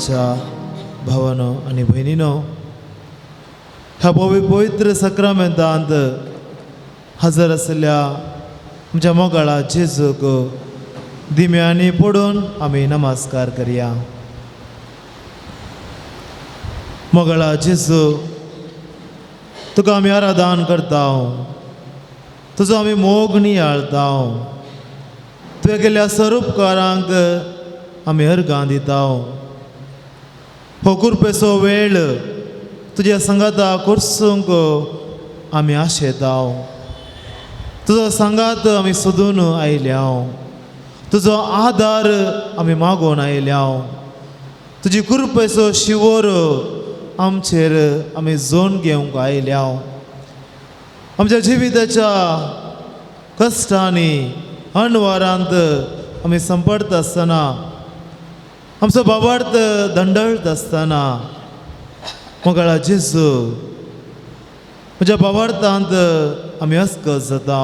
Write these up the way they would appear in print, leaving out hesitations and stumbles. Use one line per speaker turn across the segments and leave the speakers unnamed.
देवाच्या भावानो आनी भयणीनो, ह्या पवित्र सक्रामेंतांत हजर आशिल्ल्या आमच्या मोगाळा जेजूक दिम्यांनी पडून आमी नमस्कार करया. मोगाळा जेजू, तुका आमी आराधन करता, तुजो आमी मोग नियाळता, तुवें केल्ल्या स्वरूपकारांक आमी अर्गां दिता. हो कुरपेचो वेळ तुज्या सांगाता कोर्सूंक आमी आशेता. तुजो सांगात आमी सोदून आयल्या, तुजो आदार आमी मागोवन आयल्या. तुजी कृपेचो शिवोर आमचेर आमी जोन घेवंक आयल्या. आमच्या जिविताच्या कश्टांनी अणवारांत आमी संपडता आसतना, आमचो बाबार्थ दंडळत आसतना, मोगाळा जेजू, म्हज्या बाबार्थांत आमी अस्कत जाता,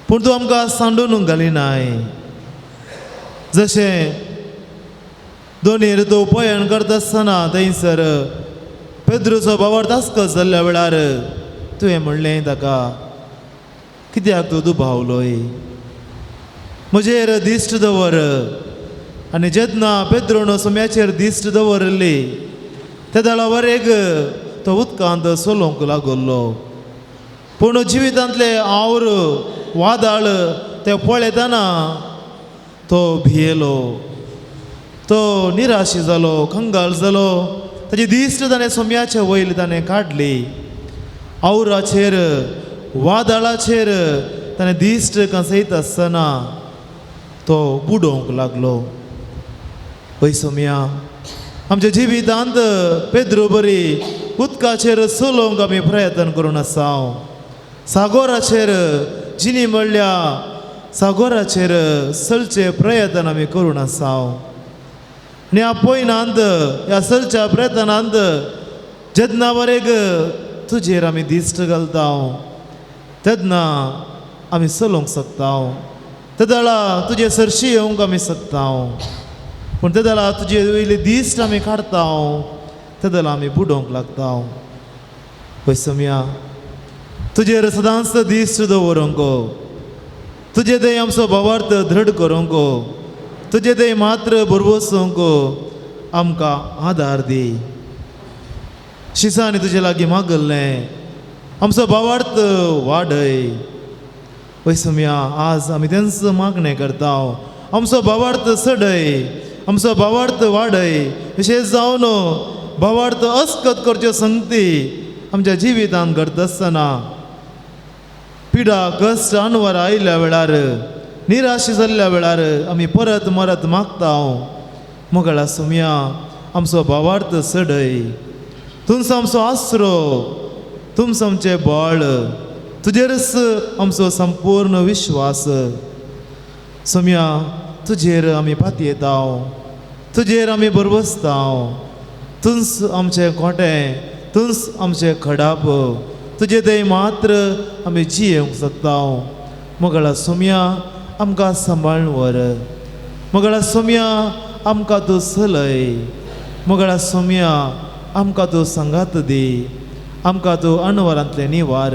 पूण तूं आमकां सांडून घालिनाय. जशें दोनी ऋतू पयण करता आसतना थंयसर पेद्रूचो बाबार्थ अस्कत जाल्ल्या वेळार तुवें म्हणलें ताका, कित्याक तूं दुबावलोय, म्हजेर दिश्ट दवर. आनी जेन्ना पेद्रून सुम्याचेर दिश्ट दवरिल्ली तेदळा वरेग तो उदकांत चलोवंक लागल्लो. पूण जिवितांतले our वादळ ते पळयतना तो भियेलो, तो निराशी जालो, कंगाल जालो. ताजी दिश्ट ताणें सोम्याचे वयल ताणें काडली. आवराचेर वादळाचेर ताणें दिश्ट कसयत आसतना तो बुडोवंक लागलो. हय सोम्या, आमच्या जिवितांत पेद्रो बरी उदकाचेर चलोवंक आमी प्रयत्न करून आसा. सागोराचेर जिनी म्हणल्या सागोराचेर चलचे प्रयत्न आमी करून आसा. आनी ह्या पयनांत ह्या चलच्या प्रयत्नांत जेन्ना वरेग तुजेर आमी दिश्ट घालता तेन्ना आमी चलोवंक शकता. तेदळा तुजे सरशी येवंक आमी शकता, पूण तेदळा तुजे वयली दिश्ट आमी काडता तेदळा आमी बुडोवंक लागता. पळय सोम्या, तुजेर सदांच दिश्ट दवरूंक, तुजे थंय आमचो भावार्थ दृढ करूंक, तुजे थंय मात्र भरवसूंक आमकां आदार दी. शिसांनी तुजे लागीं मागल्लें आमचो भावार्थ वाडय. पळय सोम्या, आज आमी तेंच मागणें करता. आमचो भावार्थ चडय, आमचो भावार्थ वाडय. विशेश जावन भावार्थ अस्कत करच्यो संगती आमच्या जिवितांत घडता आसतना, पिडा कश्ट अनवर आयिल्ल्या वेळार, निराश जाल्ल्या वेळार आमी परत मरत मागता, मोगाळा सोम्या, आमचो भावार्थ चडय. तुमचो आमचो आसरो, तुमचो आमचें बळ, तुजेरच आमचो संपूर्ण विश्वास. सोम्या, तुजेर आमी पातयेता, तुजेर आमी भरवसता. तुंच आमचें कोटें, तुंच आमचें खडाप, तुजे थंय मात्र आमी जियेवंक शकता. मोगाळा सोम्या, आमकां सांबाळून व्हर. मोगाळा सोम्या, आमकां तूं चलय. मोगाळा सोम्या, आमकां तूं सांगात दी, आमकां तूं अणवरांतलें निवार.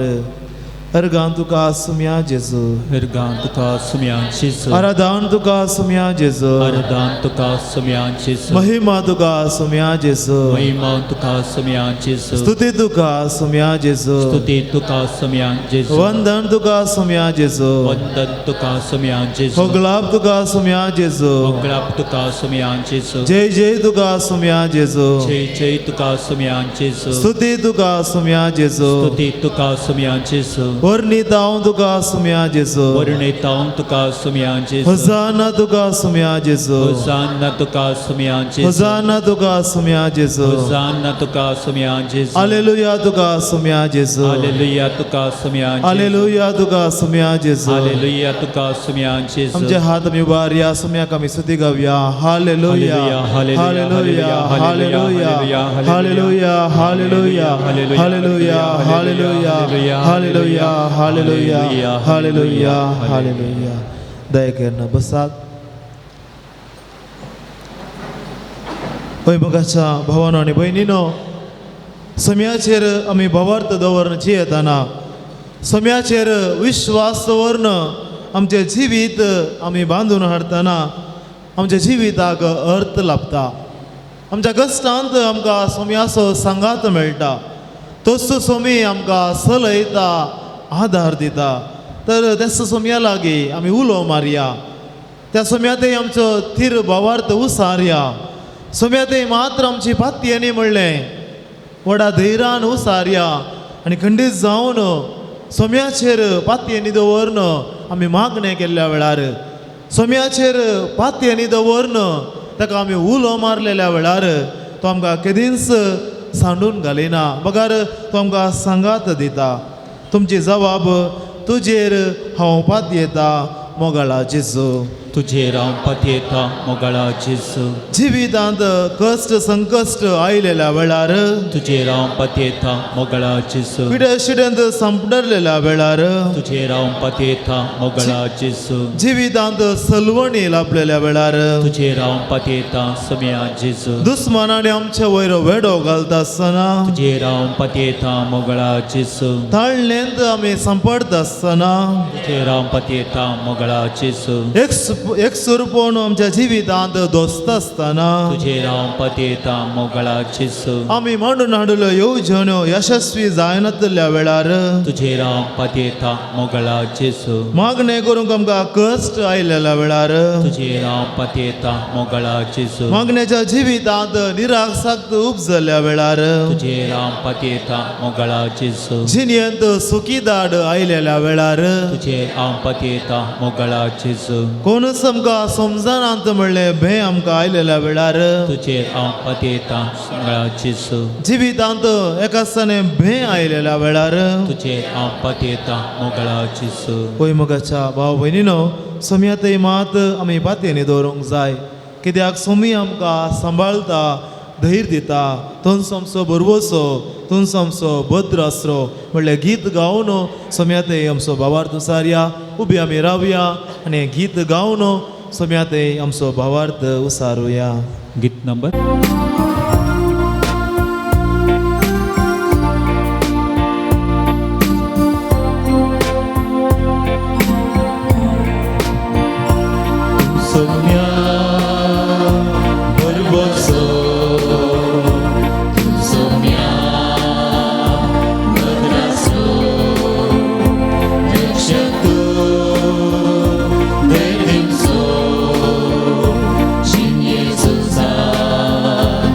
अर्गां तुका सोम्या जेजू,
अर्गां तुका सोम्या जेजू,
आराधन तुका सोम्या जेजू,
आराधन तुका सोम्या जेजू,
महिमा तुका सोम्या जेजू,
महिमा तुका सोम्या जेजू,
स्तुती तुका सोम्या जेजू,
स्तुती तुका सोम्या जेजू,
वंदन तुका सोम्या जेजू,
वंदन तुका सोम्या जेजू,
होगलाप तुका सोम्या जेजू,
होगलाप तुका सोम्या जेजू,
जय जय तुका सोम्या जेजू,
जय जय तुका सोम्या जेजू,
स्तुती तुका सोम्या जेजू,
स्तुती तुका सोम्या जेजू,
वर्णितांव तुका सोम्या जेजू,
वर्णितांव तुका सोम्या जेजू,
होजाना तुका सोम्या जेजू,
होजाना तुका सोम्या जेजू,
होजाना तुका सोम्या जेजू,
होजाना तुका सोम्या जेजू,
हालेलुया तुका सोम्या जेजू,
हालेलुया तुका सोम्या जेजू,
हालेलुया तुका सोम्या जेजू.
हालेलुया तुका सोम्या जेजू.
आमचे हात आमी उबारया, सोम्याक आमी स्तुती गावया. Hallelujah, hallelujah, hallelujah, hallelujah, hallelujah, hallelujah, hallelujah, hallelujah, hallelujah, hallelujah, hallelujah. दया करून बसात. हय मोगाच्या भावानो आनी भयणीनो, सम्याचेर आमी भावार्थ दवरून जियेतना, सम्याचेर विश्वास दवरून आमचें जिवीत आमी बांदून हाडटना आमच्या जिविताक अर्थ लाभता. आमच्या कश्टांत आमकां सोम्याचो सांगात मेळटा, तोच सोमी आमकां सलयता, आदार दिता. तर त्या सोम्या लागीं आमी उलो मारया, त्या सोम्या आमचो थीर भावार्थ उसारया. सोम्या मात्र आमची पातयेनी म्हणलें व्हडा धैरान उसारया आनी खंडीत जावन सोम्याचेर पातयेनी दवरून आमी मागणें केल्ल्या वेळार, सोम्याचेर पातयेनी दवरून ताका आमी उलो मारलेल्या वेळार तो आमकां केदींच सांडून घालिना, बगर तो आमकां सांगात दिता. तुमची जबाब तुजेर हांव पातयेता मोगाळा जेजू.
तुजेर हांव पातयेता मोगाळा जेजू.
जिवितांत कश्ट संकश्ट आयलेल्या वेळार,
तुजेर हांव पातयेता मोगाळा जेजू.
पिडशिडेंत सांपडलेल्या वेळार,
तुजेर हांव पातयेता मोगाळा जेजू.
जिवितांत सलवणी लाभलेल्या वेळार,
तुजेर हांव पातयेता सोम्या जेजू.
दुस्मानांनी आमचे वयर वेडो घालता आसतना,
तुजेर हांव पातयेता मोगाळा जेजू.
ताळणेंत आमी सांपडटा आसतना,
तुजेर हांव पातयेता मोगाळा जेजू.
एक सुरपोण आमच्या जिवितांत दोस्त आसतना,
तुजेर हांव पातयेता मोगाळा जेजू.
आमी मांडून हाडलो येवजण्यो यशस्वी जायनातल्या वेळार,
तुजेर हांव पातयेता मोगाळा जेजू.
मागणें करूंक आमकां कश्ट आयलेल्या वेळार,
तुजेर हांव पातयेता मोगाळा जेजू.
मागण्याच्या जिवितांत निराशाक्त उपजल्या वेळार,
तुजेर हांव पातयेता मोगाळा जेजू.
जिणेंत सुखी दाड आयलेल्या वेळार,
तुजेर हांव पातयेता मोगाळा जेजू.
कोणूच आमकां समजनात म्हणलें भंय आमकां आयलेल्या वेळार,
तुजेर हांव पातयेता मोगाळा जेजू.
जिवितांत एकासने भंय आयलेल्या वेळार,
तुजेर हांव पातयेता मोगाळा जेजू.
पळय मोगाच्या भाव भयणीनो, सोम्यातय मात आमी पातयेनी दवरूंक जाय, कित्याक सोमी आमकां सांबाळता, धैर्य दिता. तूंच आमचो भरवसो, तूंच आमचो भद्र आसरो म्हणल्यार गीत गावन सोम्यातय आमचो भावार्थ उसारया. उबी आमी रावया आनी गीत गावन सोम्यातय आमचो भावार्थ उसारुया.
गीत नंबर
सोम्या भरवसो, तूं सोम्या भद्रासो, रक्षक तूं धैर्य दिवचो, जिणेचो जात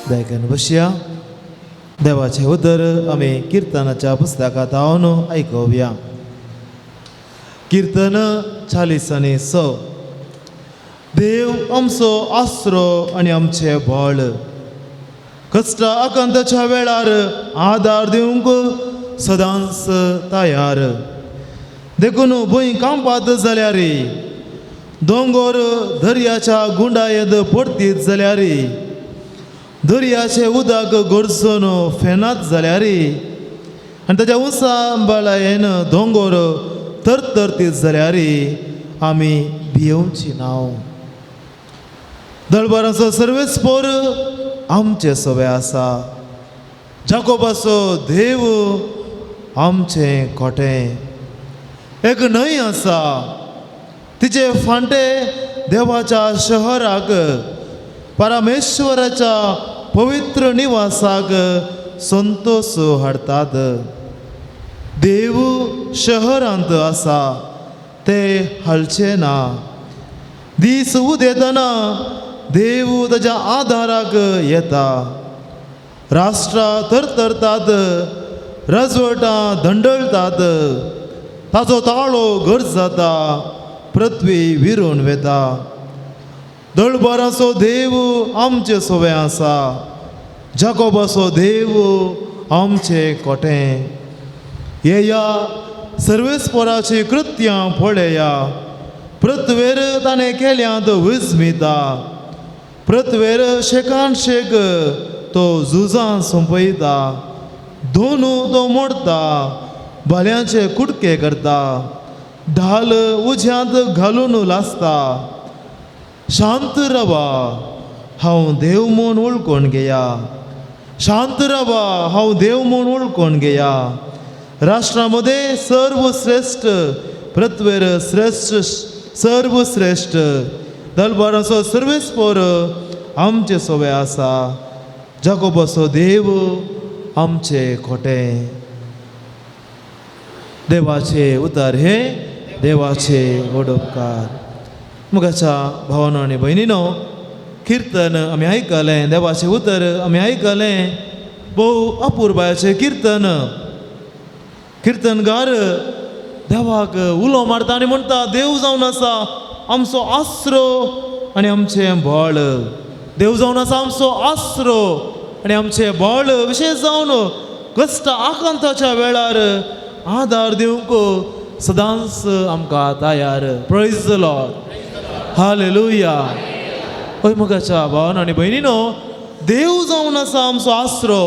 दयाकरून बसया. देवाचें उतर आमी किर्तनाच्या पुस्तकांत हांव आयकुया. किर्तन 46. देव आमचो आसरो आनी आमचें बळ, कश्टा आकांताच्या वेळार आदार दिवंक सदांच तयार. देखून भूंय कांपात जाल्यार, दोंगोर दर्याच्या गुंडायेंत पडतीत जाल्यार, दर्याचें उदक गरजून फेनात जाल्यार आनी ताच्या उंचाबळायेन दोंगोर तरतरतीत जाल्यार आमी भियोवची नांव. दळबाराचो सर्वेस्पोर आमचे सवे आसा, जाकोबाचो देव आमचें कोटें. एक न्हंय आसा, तिचे फांटे देवाच्या शहराक, परमेश्वराच्या पवित्र निवासाक संतोश हाडटात. देव शहरांत आसा, ते हालचे ना. दीस उदेतना देव ताच्या आदाराक येता. राष्ट्रां तरतरतात, राजवटां दंडळटात, ताचो ताळो गरज जाता, पृथ्वी विरून वेता. दळबाराचो देव आमचे सोवे आसा, जाकोबाचो देव आमचे कोटें. येया सर्वेस्पोराची कृत्यां पळया, पृथ्वेर ताणें केल्यांत विस्मिता. पृथ्वेर शेकान शेक तो झुजां सोंपयता, दोनू तो मोडता, भाल्यांचे कुडके करता, ढाल उज्यांत घालून लासता. शांत रवा, हांव देव म्हूण वळखून घेया. शांत रवा, हांव देव म्हूण वळखून घेया. राष्ट्रा मदें सर्वश्रेश्ठ, पृथ्वेर श्रेश्ठ, सर्वश्रेश्ठ दलबाराचो सर्वेस्पोर आमचे सोवे आसा, जाकोबाचो देव आमचे खोटें. देवाचे उतार हे देवाचे वडोपकार. मुगाच्या भावानो आनी भयणीनो, किर्तन आमी आयकलें, देवाचें उतर आमी आयकलें. भोव अपुरबायाचें किर्तन. किर्तनगार देवाक उलो मारता आनी म्हणटा, देव जावन आसा आमचो आसरो आनी आमचें बळ. देव जावन आसा आमचो आसरो आनी आमचें बळ. विशेश जावन कश्ट आकांताच्या वेळार आदार दिवंक सदांच आमकां तयार. Praise the Lord, hallelujah. हय मोगाच्या भावान आनी भयणीनो, देव जावन आसा आमचो आसरो,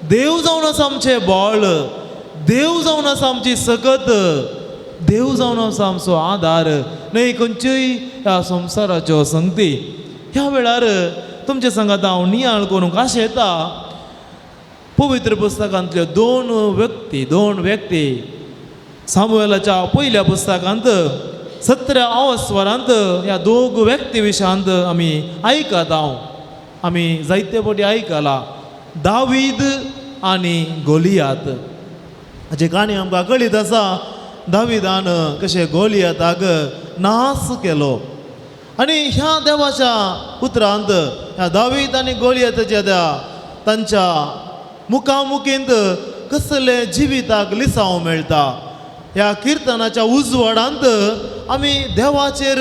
देव जावन आसा आमचें बळ, देव जावन आसा आमची सकत, देव जावन आसा आमचो आदार, न्हय खंयच्योय ह्या संवसाराच्यो संगती. ह्या वेळार तुमचे संगात हांव नियाळ करूंक आशेता पवित्र पुस्तकांतल्यो दोन व्यक्ती, दोन व्यक्ती. सामुएलाच्या पयल्या पुस्तकांत 17 अवस्वरांत ह्या दोग व्यक्ती विशयांत आमी आयकता. हांव आमी जायते फावटी आयकला, दावीद आनी गोलियात हाची काणी आमकां कळीत आसा. दाविदान कशें गोलियाताक नास केलो आनी ह्या देवाच्या उतरांत ह्या दावीद आनी गोलियाताच्या त्या तांच्या मुखामुखींत कसलें जिविताक लिसांव मेळटा. ह्या किर्तनाच्या उजवाडांत आमी देवाचेर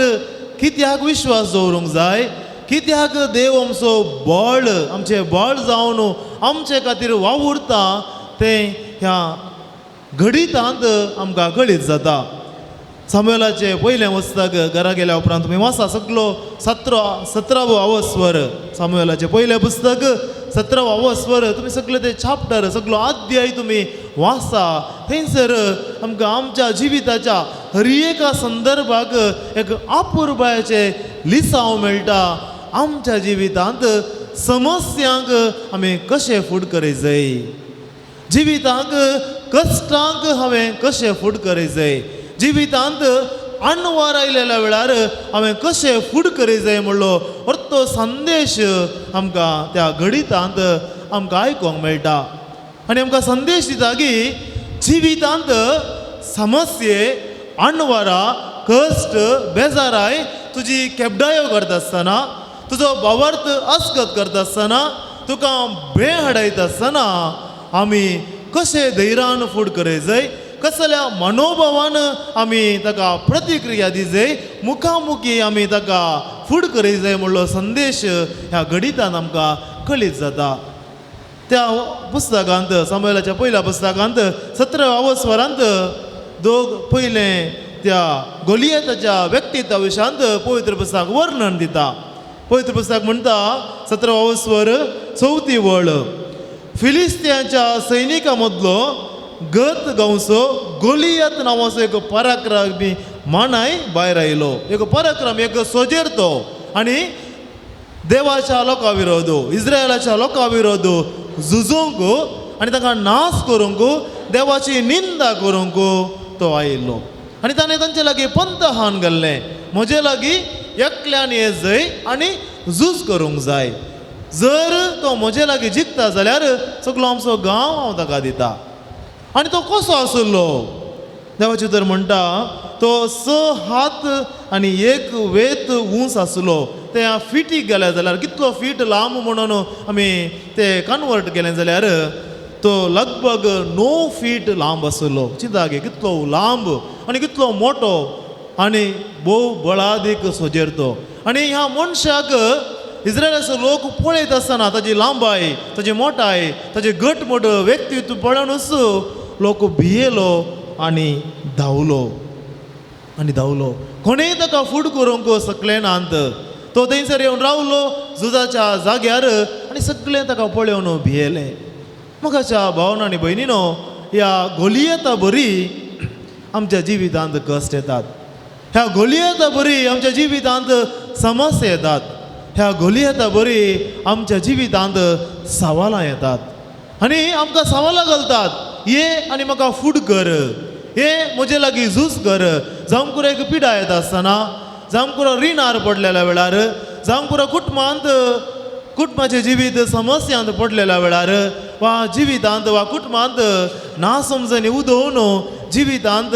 कित्याक विश्वास दवरूंक जाय, कित्याक देव आमचो बळ, आमचें बळ जावन आमचे खातीर वावुरता तें ह्या घडितांत आमकां कळीत जाता. सामुएलाचें पयलें पुस्तक घरा गेल्या उपरांत तुमी वाचा सगलो 17वो अवस्वर. सामुएलाचें पयलें पुस्तक 17वो अवस्वर, तुमी सगळे ते चाप्टर, सगलो अध्याय तुमी वाचा. थंयसर आमकां आमच्या जिविताच्या हर एका संदर्भाक एक अपुरबायेचें लिसांव मेळटा. आमच्या जिवितांत समस्यांक आमी कशें फुड करीत जाय, जिवितांक कश्टांक हांवें कशें फुड करीत जाय, जिवितांत अणवार आयलेल्या वेळार हांवें कशें फुड करीत जाय म्हणलो अर्थ संदेश आमकां त्या घडितांत आमकां आयकूंक मेळटा. आनी आमकां संदेश दिता की जिवितांत समस्ये, अणवारा, कश्ट, बेजाराय तुजी केबडायो करता आसतना, तुजो भावार्थ अस्कत करता आसतना, तुका भंय हाडयता आसतना आमी कशें धैर्यान फुड करय जाय, कसल्या मनोभावान आमी ताका प्रतिक्रिया दिजय, मुखामुखी आमी ताका फूड करय जाय म्हणलो संदेश ह्या घडितान आमकां कळीत जाता. त्या पुस्तकांत सामुएलाच्या पयल्या पुस्तकांत 17 अवस्वरांत दोग पयलें त्या गोलियताच्या व्यक्तित्वा विशयांत पवित्र पुस्तक वर्णन दिता. पवित्र पुस्तक म्हणटा 17 अवस्वर 4 वळ, फिलिस्तियांच्या सैनिकां मदलो गत गांवचो गोलियत नांवाचो एक पराक्रमी मानाय भायर आयलो. एक पराक्रम, एक सोजेर तो आनी देवाच्या लोकां विरोध, इस्रायलाच्या लोकां विरोध झुजूंक आनी तांकां नाश करूंक, देवाची निंदा करूंक तो आयिल्लो. आनी ताणें तांचे लागीं पंतहान घाल्लें, म्हजे लागीं एकल्यान ये जाय आनी झूज करूंक जाय, जर तो म्हजे लागीं जिखता जाल्यार सगलो आमचो गांव हांव ताका दिता. आनी तो कसो आशिल्लो? देवाचें तर म्हणटा तो 6 हात आनी 1 वेत ऊंच आसलो. ते फिटीक गेले जाल्यार कितलो फीट लांब म्हणून आमी ते कन्वर्ट केलें जाल्यार तो लगभग 9 फीट लांब आसलो. चिंता गे कितलो लांब आनी कितलो मोटो आनी भोव बळादीक सोजेर तो. आनी ह्या मनशाक इस्रायलाचो लोक पळयत आसतना ताजी लांबाय, ताजी मोटाय, ताजें घट मोट व्यक्तित्व पळोवनूच लोक भियेलो आनी धांवलो आनी धांवलो. कोणेय ताका फूड करूंक सकले नात. तो थंयसर येवन रावलो झुजाच्या जाग्यार आनी सगळें ताका पळोवन भियेलें. मोगाच्या भावना आनी भयणीनो, ह्या गोलियता बरी आमच्या जिवितांत कश्ट येतात, ह्या गोलियता बरी आमच्या जिवितांत समस्या येतात, ह्या गोलियता बरी आमच्या जिवितांत सवालां येतात आनी आमकां सवालां घालतात, ये आनी म्हाका फूड कर, ये म्हजे लागीं झूज कर. जावं कुरो एक पिडा येता आसतना, जावं कुरो रिणार पडलेल्या वेळार, जावं कुरो कुटुंबांत कुटुंबाचें जिवीत समस्यांत पडलेल्या वेळार, वा जिवितांत वा कुटुंबांत ना समजणी उदोवन जिवितांत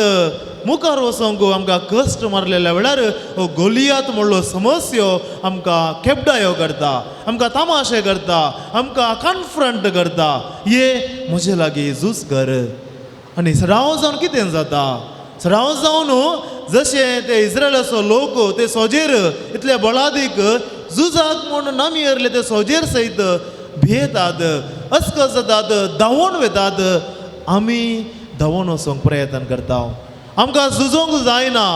मुखार वचोंक आमकां कश्ट मारलेल्या वेळार हो गोलियात म्हणलो समस्यो आमकां खेपडायो करता, आमकां तमाशे करता, आमकां कन्फ्रंट करता, ये म्हजे लागीं झूज कर. आनी सराव जावन कितें जाता? सराव जावन जशें ते इस्रायलाचो लोक ते सोजेर इतले बळादीक झुजाक म्हूण नामी हरले ते सोजेर सयत भियेतात, अस्कस जातात, धांवून वतात. आमी धांवून वचोंक प्रयत्न करता, आमकां झुजोंक जायना,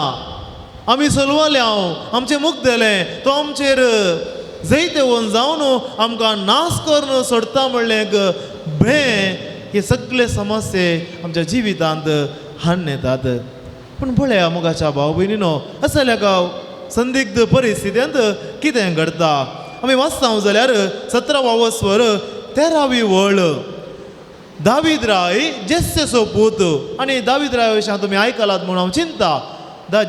आमी सलवले हांव आमचें मुखदेलें तो आमचेर जैतेवन जावन आमकां नाश करून सोडता म्हणलें एक भंय. हे सगळे समस्ये आमच्या जिवितांत हाडून येतात. पूण पळया मोगाच्या भाव भयणीनो, असल्या गांव संदिग्ध परिस्थितींत कितें घडता आमी वाचता जाल्यार 17 वस्वर 13वी वळ, दावीद राय जेस्सेचो पूत. आनी दावीद राय विशीं तुमी आयकलात म्हूण हांव चिंता.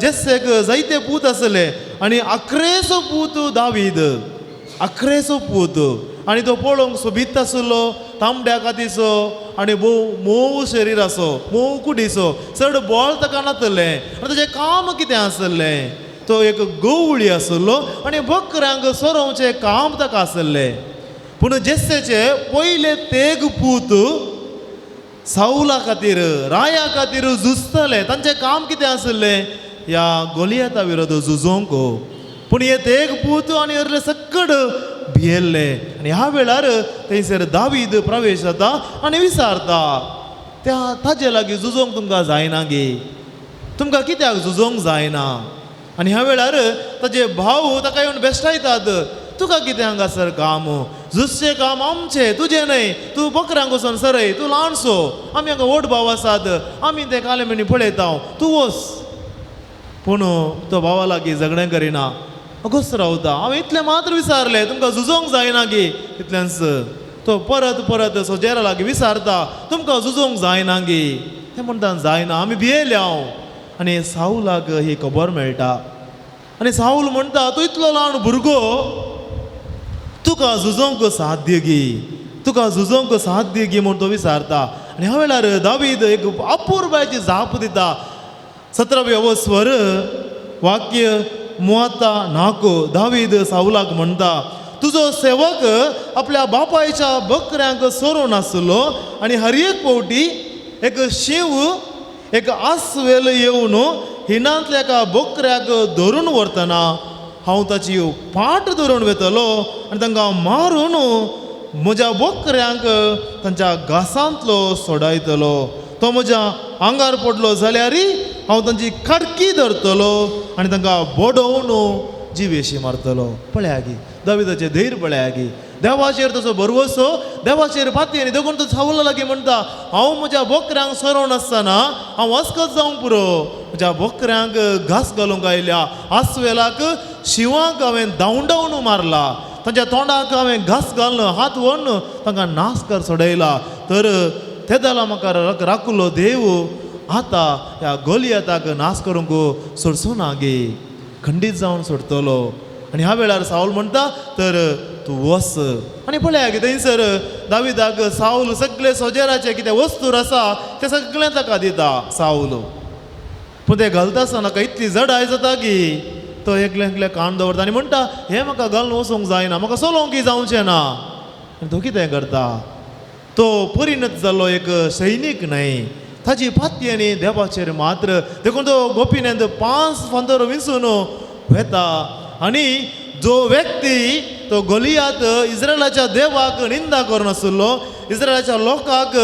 जेस्सेक जायते पूत आसले आनी अकरेचो पूत दावीद, अकरेचो पूत. आनी तो पळोवंक सोबीत आसलो, तांबड्या कातीचो आनी भोव मोव शरीर आसो, मोव कुडीचो, चड बळ ताका नातलें. आनी ताजें काम कितें आसलें? तो एक गवळी आसलो आनी बकऱ्यांक सोरोवचें काम ताका आसलें. पूण जेस्सेचे पयले तेग पूत सावला खातीर, राया खातीर झुजतले. तांचें काम कितें आसलें? ह्या गोलियता विरोध झुजोंक. पूण हे तेग पूत आनी अरले सकड भियेल्ले. आनी ह्या वेळार थंयसर दावीद प्रवेश जाता आनी विचारता, त्या ताजे लागीं झुजोंक तुमकां जायना गे, तुमकां कित्याक झुजोंक जायना? आनी ह्या वेळार ताजे भाव ताका येवन बेश्टायतात, तुका कितें हांगासर काम, झुजचें काम आमचें, तुजें न्हय, तूं बकऱ्यांक वचोन सरय, तूं ल्हानसो, आमी हांगा व्हड भाव आसात, आमी ते कालेमणी पळयता, तूं वच. पूण तो भावा लागीं झगडें करिना, अगोस रावता. हांवें इतलें मात्र विचारलें, तुमकां झुजोंक जायना गी? इतलेंच. तो परत परत सोजेरा लागीं विचारता, तुमकां झुजोंक जायना गी? ते म्हणटा जायना, आमी भियेले हांव. आनी सावलाक ही खबर मेळटा आनी सावल म्हणटा, तूं इतलो ल्हान भुरगो, तुका झुजोंक साध्य गी, तुका झुजोंक साध्य गी म्हूण तो विचारता. आनी ह्या वेळार दावीद एक अपुरबायेची जाप दिता. 17 अवस्वर वाक्य 34 दावीद सावलाक म्हणटा, तुजो सेवक आपल्या बापायच्या बकऱ्यांक सोरोवन आसलो आनी हर एक फावटी एक शींव एक आसवेल येवन हिणांतल्या एका बोकऱ्याक धरून व्हरतना हांव ताची पाट धरून वेतलो आनी तांकां मारून म्हज्या बोकऱ्यांक तांच्या घासांतलो सोडायतलो. तो म्हज्या आंगार पडलो जाल्यार हांव तांची खडकी धरतलो आनी तांकां बडोवन जिवेशी मारतलो. पळया गी दाविदाचें धैर्य, पळया गी देवाचेर ताचो भरवसो, देवाचेर पाती. आनी देखून तो सावला लागीं म्हणटा, हांव म्हज्या बोकऱ्यांक सोरोवन आसतना हांव अस्कत जावंक पुरो, म्हज्या बोकऱ्यांक घास घालूंक आयल्या, आसवेलाक शिंवाक हांवें धांवडावन मारला, तांच्या तोंडाक हांवें घास घालून हात व्हरून तांकां नाश कर सोडयला. तर तेदला म्हाका राखलो देव आतां ह्या गोलियताक नाश करूंक सोडचो ना गे, खंडीत जावन सोडटलो. आनी ह्या वेळार सावल म्हणटा, तर तूं वच. आनी पळया की थंयसर दाविदाक सावल सगळे सोजेराचे कितें वस्तूर आसा ते सगळें ताका दिता सावल. पूण ते घालता आसतना ताका इतली जडाय जाता की तो एकले एकले कान दवरता आनी म्हणटा, हें म्हाका घालून वचूंक जायना, म्हाका चलोवंक जावचें ना. आनी तो कितें करता, तो परिणत जाल्लो एक सैनीक न्हय, ताची पाती आनी देवाचेर मात्र. देखून तो गोपिनेंत 5 फांतर विंचून वेता आनी जो व्यक्ती तो गोलियात इस्रायलाच्या देवाक निंदा करून आसलो, इस्रायलाच्या लोकांक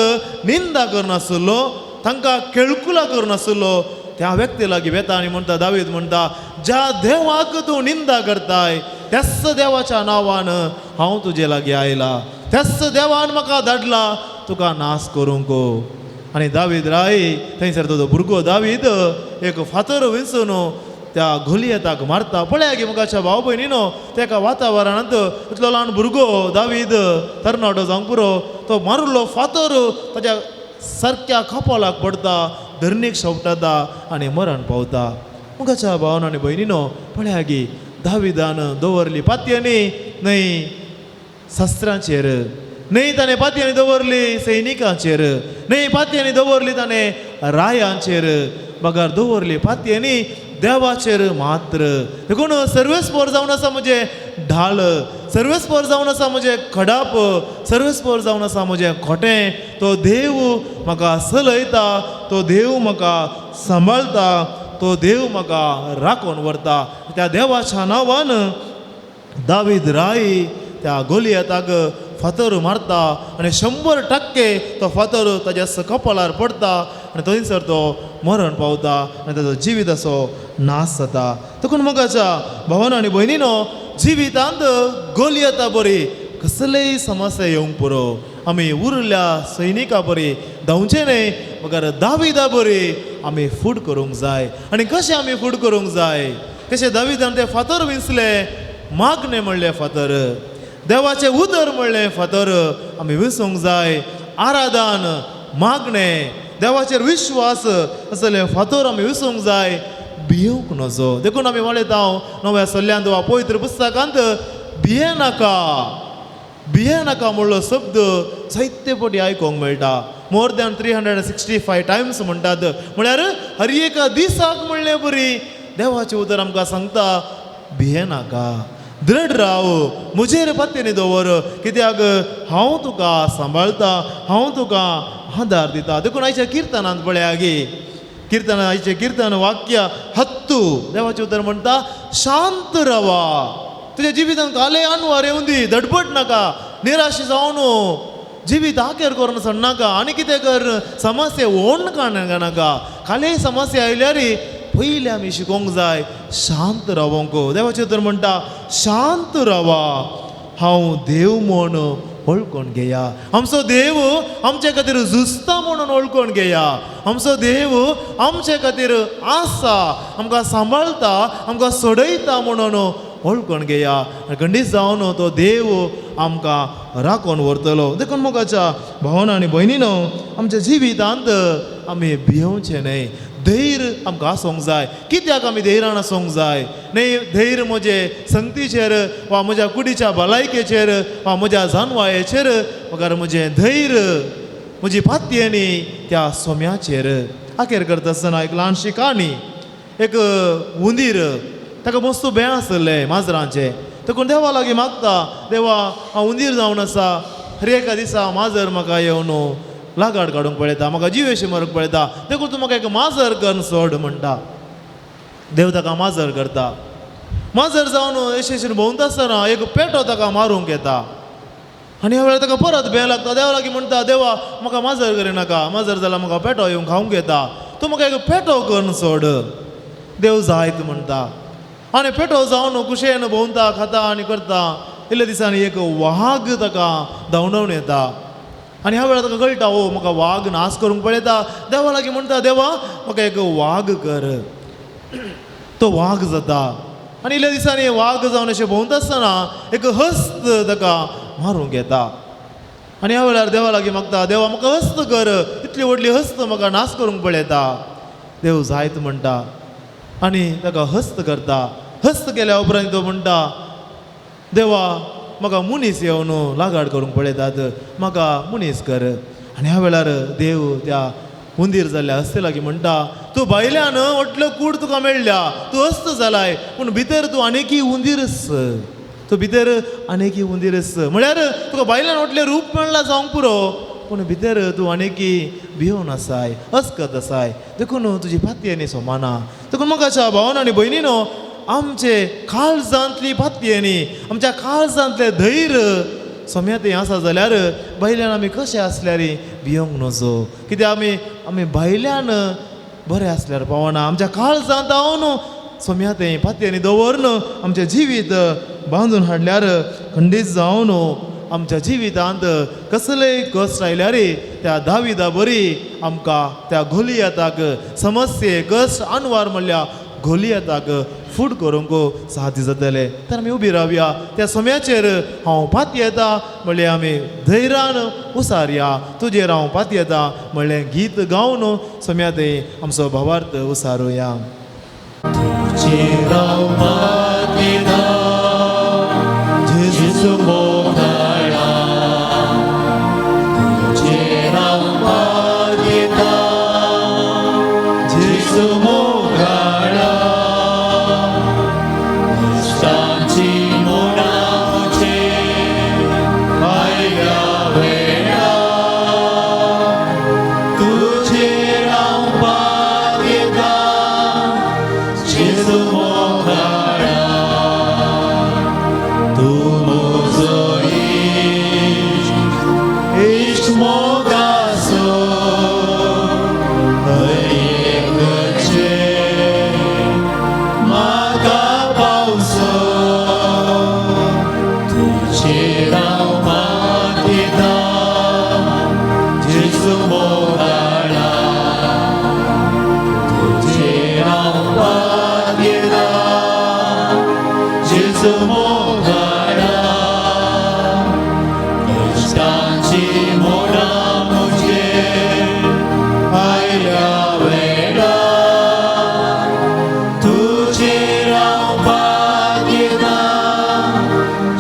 निंदा करून आसलो, तांकां केळकुला करून आसलो, त्या व्यक्ती लागीं वेता आनी म्हणटा, दावीद म्हणटा, ज्या देवाक तूं निंदा करताय त्याच देवाच्या नांवान हांव तुजे लागीं आयला, त्याच देवान म्हाका धाडला तुका नाश करूंक. आनी दावीद राय थंयसर तो भुरगो दावीद एक फातर विंचून त्या गोलियताक मारता. पळया की मुखाच्या भाव भयणीनो, तेका वातावरणांत इतलो ल्हान भुरगो दावीद तरणाटो जावंक पुरो, तो मारुल्लो फातर ताच्या सारक्या कपालाक पडटा, धरणीक शेवटाता आनी मरण पावता. मुखाच्या भावन आनी भयणीनो, पळया की दाविदान दवरली पातयांनी न्हय शस्त्रांचेर, न्हय ताणें पातयांनी दवरली सैनिकांचेर, न्हय पातयांनी दवरली ताणें रायांचेर, बगर दवरली पातयांनी देवाचेर मात्र. देखून सर्वेस्पोर जावन आसा म्हजें ढाल, सर्वेस्पोर जावन आसा म्हजें खडाप, सर्वेस्पोर जावन आसा म्हजें खोटें. तो देव म्हाका चलयता, तो देव म्हाका सांबाळटा, तो देव म्हाका राखून व्हरता. त्या देवाच्या नांवान दावीद राय त्या गोलियताक फातर मारता आनी 100% तो फातर ताज्या कपालार पडटा आनी थंयसर तो मरण पावता आनी ताजो जिविताचो नाश जाता. देखून मोगाच्या भावान आनी भयणीनो, जिवितांत गोलियता बरी कसलेय समस्या येवंक पुरो, आमी उरल्या सैनिका बरी धांवचें न्हय, मगर दाविदा बरी आमी फूड करूंक जाय. आनी कशें आमी फूड करूंक जाय, कशें दाविदान ते फातर विंचले, मागणें म्हणलें फातर, देवाचें उदर म्हणलें फातर आमी विसूंक जाय. आराधन, मागणें, देवाचेर विश्वास असले फातर आमी विसूंक जाय, भियोवंक नजो. देखून आमी वळयता नव्या सल्ल्यांत वा पवित्र पुस्तकांत भियेनाका, भियेनाका म्हणलो शब्द जायते फावटी आयकूंक मेळटा. मोर दॅन 365 टायम्स म्हणटात, म्हळ्यार हर एका दिसाक म्हणलें बरी देवाचें उतर आमकां सांगता भियेनाका, दृढ राव, म्हजेर पातयेनी दवर, कित्याक हांव तुका सांबाळटा, हांव तुका आदार दिता. देखून आयच्या किर्तनांत पळया गी, किर्तन आयचें किर्तन वाक्य 10 देवाचें उतर म्हणटा, शांत रावा, तुज्या जिवितांत काले अनवार येवन दी, धडपड नाका, निराश जावन जिवीत आखेर करून सडनाका, आनी कितें कर समस्या ओण काडनाका. कालेय समस्या आयल्यार पयलीं आमी शिकोवंक जाय शांत रावोंक. देवाचें उतर म्हणटा, शांत रावा, हांव देव म्हूण वळखून घेया, आमचो देव आमचे खातीर झुजता म्हणून वळखून घेया, आमचो देव आमचे खातीर आसा, आमकां सांबाळटा, आमकां सोडयता म्हणून वळखून घेया. आनी खंडीत जावन तो देव आमकां राखून व्हरतलो. देखून मोगाच्या भावना आनी भयणीनो, आमच्या जिवितांत आमी भियोवचें न्हय, धैर्य आमकां आसूंक जाय. कित्याक आमी धैर्यान आसूंक जाय? न्हय धैर्य म्हजे संगतीचेर वा म्हज्या कुडीच्या भलायकेचेर वा म्हज्या जानवायेचेर, मगर म्हजें धैर्य म्हजी पातयेनी त्या सोम्याचेर. आखेर करता आसतना एक ल्हानशी काणी. एक उंदीर, ताका मस्त बें आसलें माजरांचें. देखून देवा लागीं मागता, देवा हांव उंदीर जावन आसा, हर एका दिसा माजर म्हाका येवन लागाड काडूंक पळयता, म्हाका जिवेशी मरूंक पळयता, देखून तूं म्हाका एक माजर करून सोड म्हणटा. देव ताका माजर करता. माजर जावन अशें भोंवता आसतना एक पेटो ताका मारूंक येता आनी ह्या वेळार ताका परत भंय लागता. देवा लागीं म्हणटा, देवा म्हाका माजर करिनाका, माजर जाल्यार म्हाका पेटो येवन खावंक येता, तूं म्हाका एक पेटो करून सोड. देव जायत म्हणटा आनी पेटो जावन कुशेन भोंवता, खाता आनी करता. इल्ल्या दिसांनी एक वाग ताका धांवडावन येता आनी ह्या वेळार ताका कळटा, ओ म्हाका वाग नाश करूंक पळयता. देवा लागीं म्हणटा, देवा म्हाका एक वाग कर. तो वाग जाता आनी इल्ल्या दिसांनी वाग जावन अशें भोंवता आसतना एक हस्त ताका मारूंक येता आनी ह्या वेळार देवा लागीं मागता, देवा म्हाका हस्त कर, इतली व्हडली हस्त म्हाका नाश करूंक पळयता. देव जायत म्हणटा आनी ताका हस्त करता. हस्त केल्या उपरांत तो म्हणटा, देवा म्हाका मनीस येवन लागाड करूंक पळयतात, म्हाका मनीस कर. आनी ह्या वेळार देव त्या उंदीर जाल्ल्या हस्ते लागीं म्हणटा, तूं भायल्यान व्हडलो कूड तुका मेळ्ळ्या, तूं हस्त जालाय, पूण भितर तूं आनीकी उंदीरच, तूं भितर आनीकी उंदीरच. म्हळ्यार तुका भायल्यान व्हडलें रूप मेळ्ळां जावंक पुरो, पूण भितर तूं आनीकी भियोन आसाय, अस्कत आसाय, देखून तुजी पातयेनी सोमाना. देखून म्हाका भावन आनी भयणीनो, आमचे काळजांतली पातयेनी, आमच्या काळजांतलें धैर्य सोम्या तें आसा जाल्यार भायल्यान आमी कशें आसल्यार भियोंक नजो. कित्याक आमी आमी भायल्यान बरें आसल्यार पावना, आमच्या काळजांत हांव सोम्या तें पातयेनी दवरन आमचें जिवीत बांदून हाडल्यार खंडीत जावन आमच्या जिवितांत कसलेय कश्ट आयल्यार त्या दाविदा बरी आमकां त्या गोलियताक समस्ये कश्ट अनवार म्हणल्या गोलियताक फूट करूंक साध्य जातलें. तर आमी उबी रावया, त्या सोम्याचेर हांव पातयेता म्हणलें आमी धैर्यान उसारया, तुजेर हांव पातयेता म्हणलें गीत गावन सोम्या तें आमचो भावार्थ उसारुया.
तुजेर हांव पातयेता, जेजू मोगाळा, तुजेर हांव पातयेता, जेजू मोगाळा, कश्टांची मोडां म्हजेर आयल्या वेळा, तुजेर हांव पातयेता, जेजू मोगाळा, तूं म्हजो इश्ट, इश्ट मोगाचो, हर एक गरजेक म्हाका पावसो, तुजेर हांव पातयेता, जेजू मोगाळा, तुजेर हांव पातयेता, जेजू मोगाळा, कश्टांची मोडां म्हजेर आयल्या वेळा, तुजेर हांव पातयेता,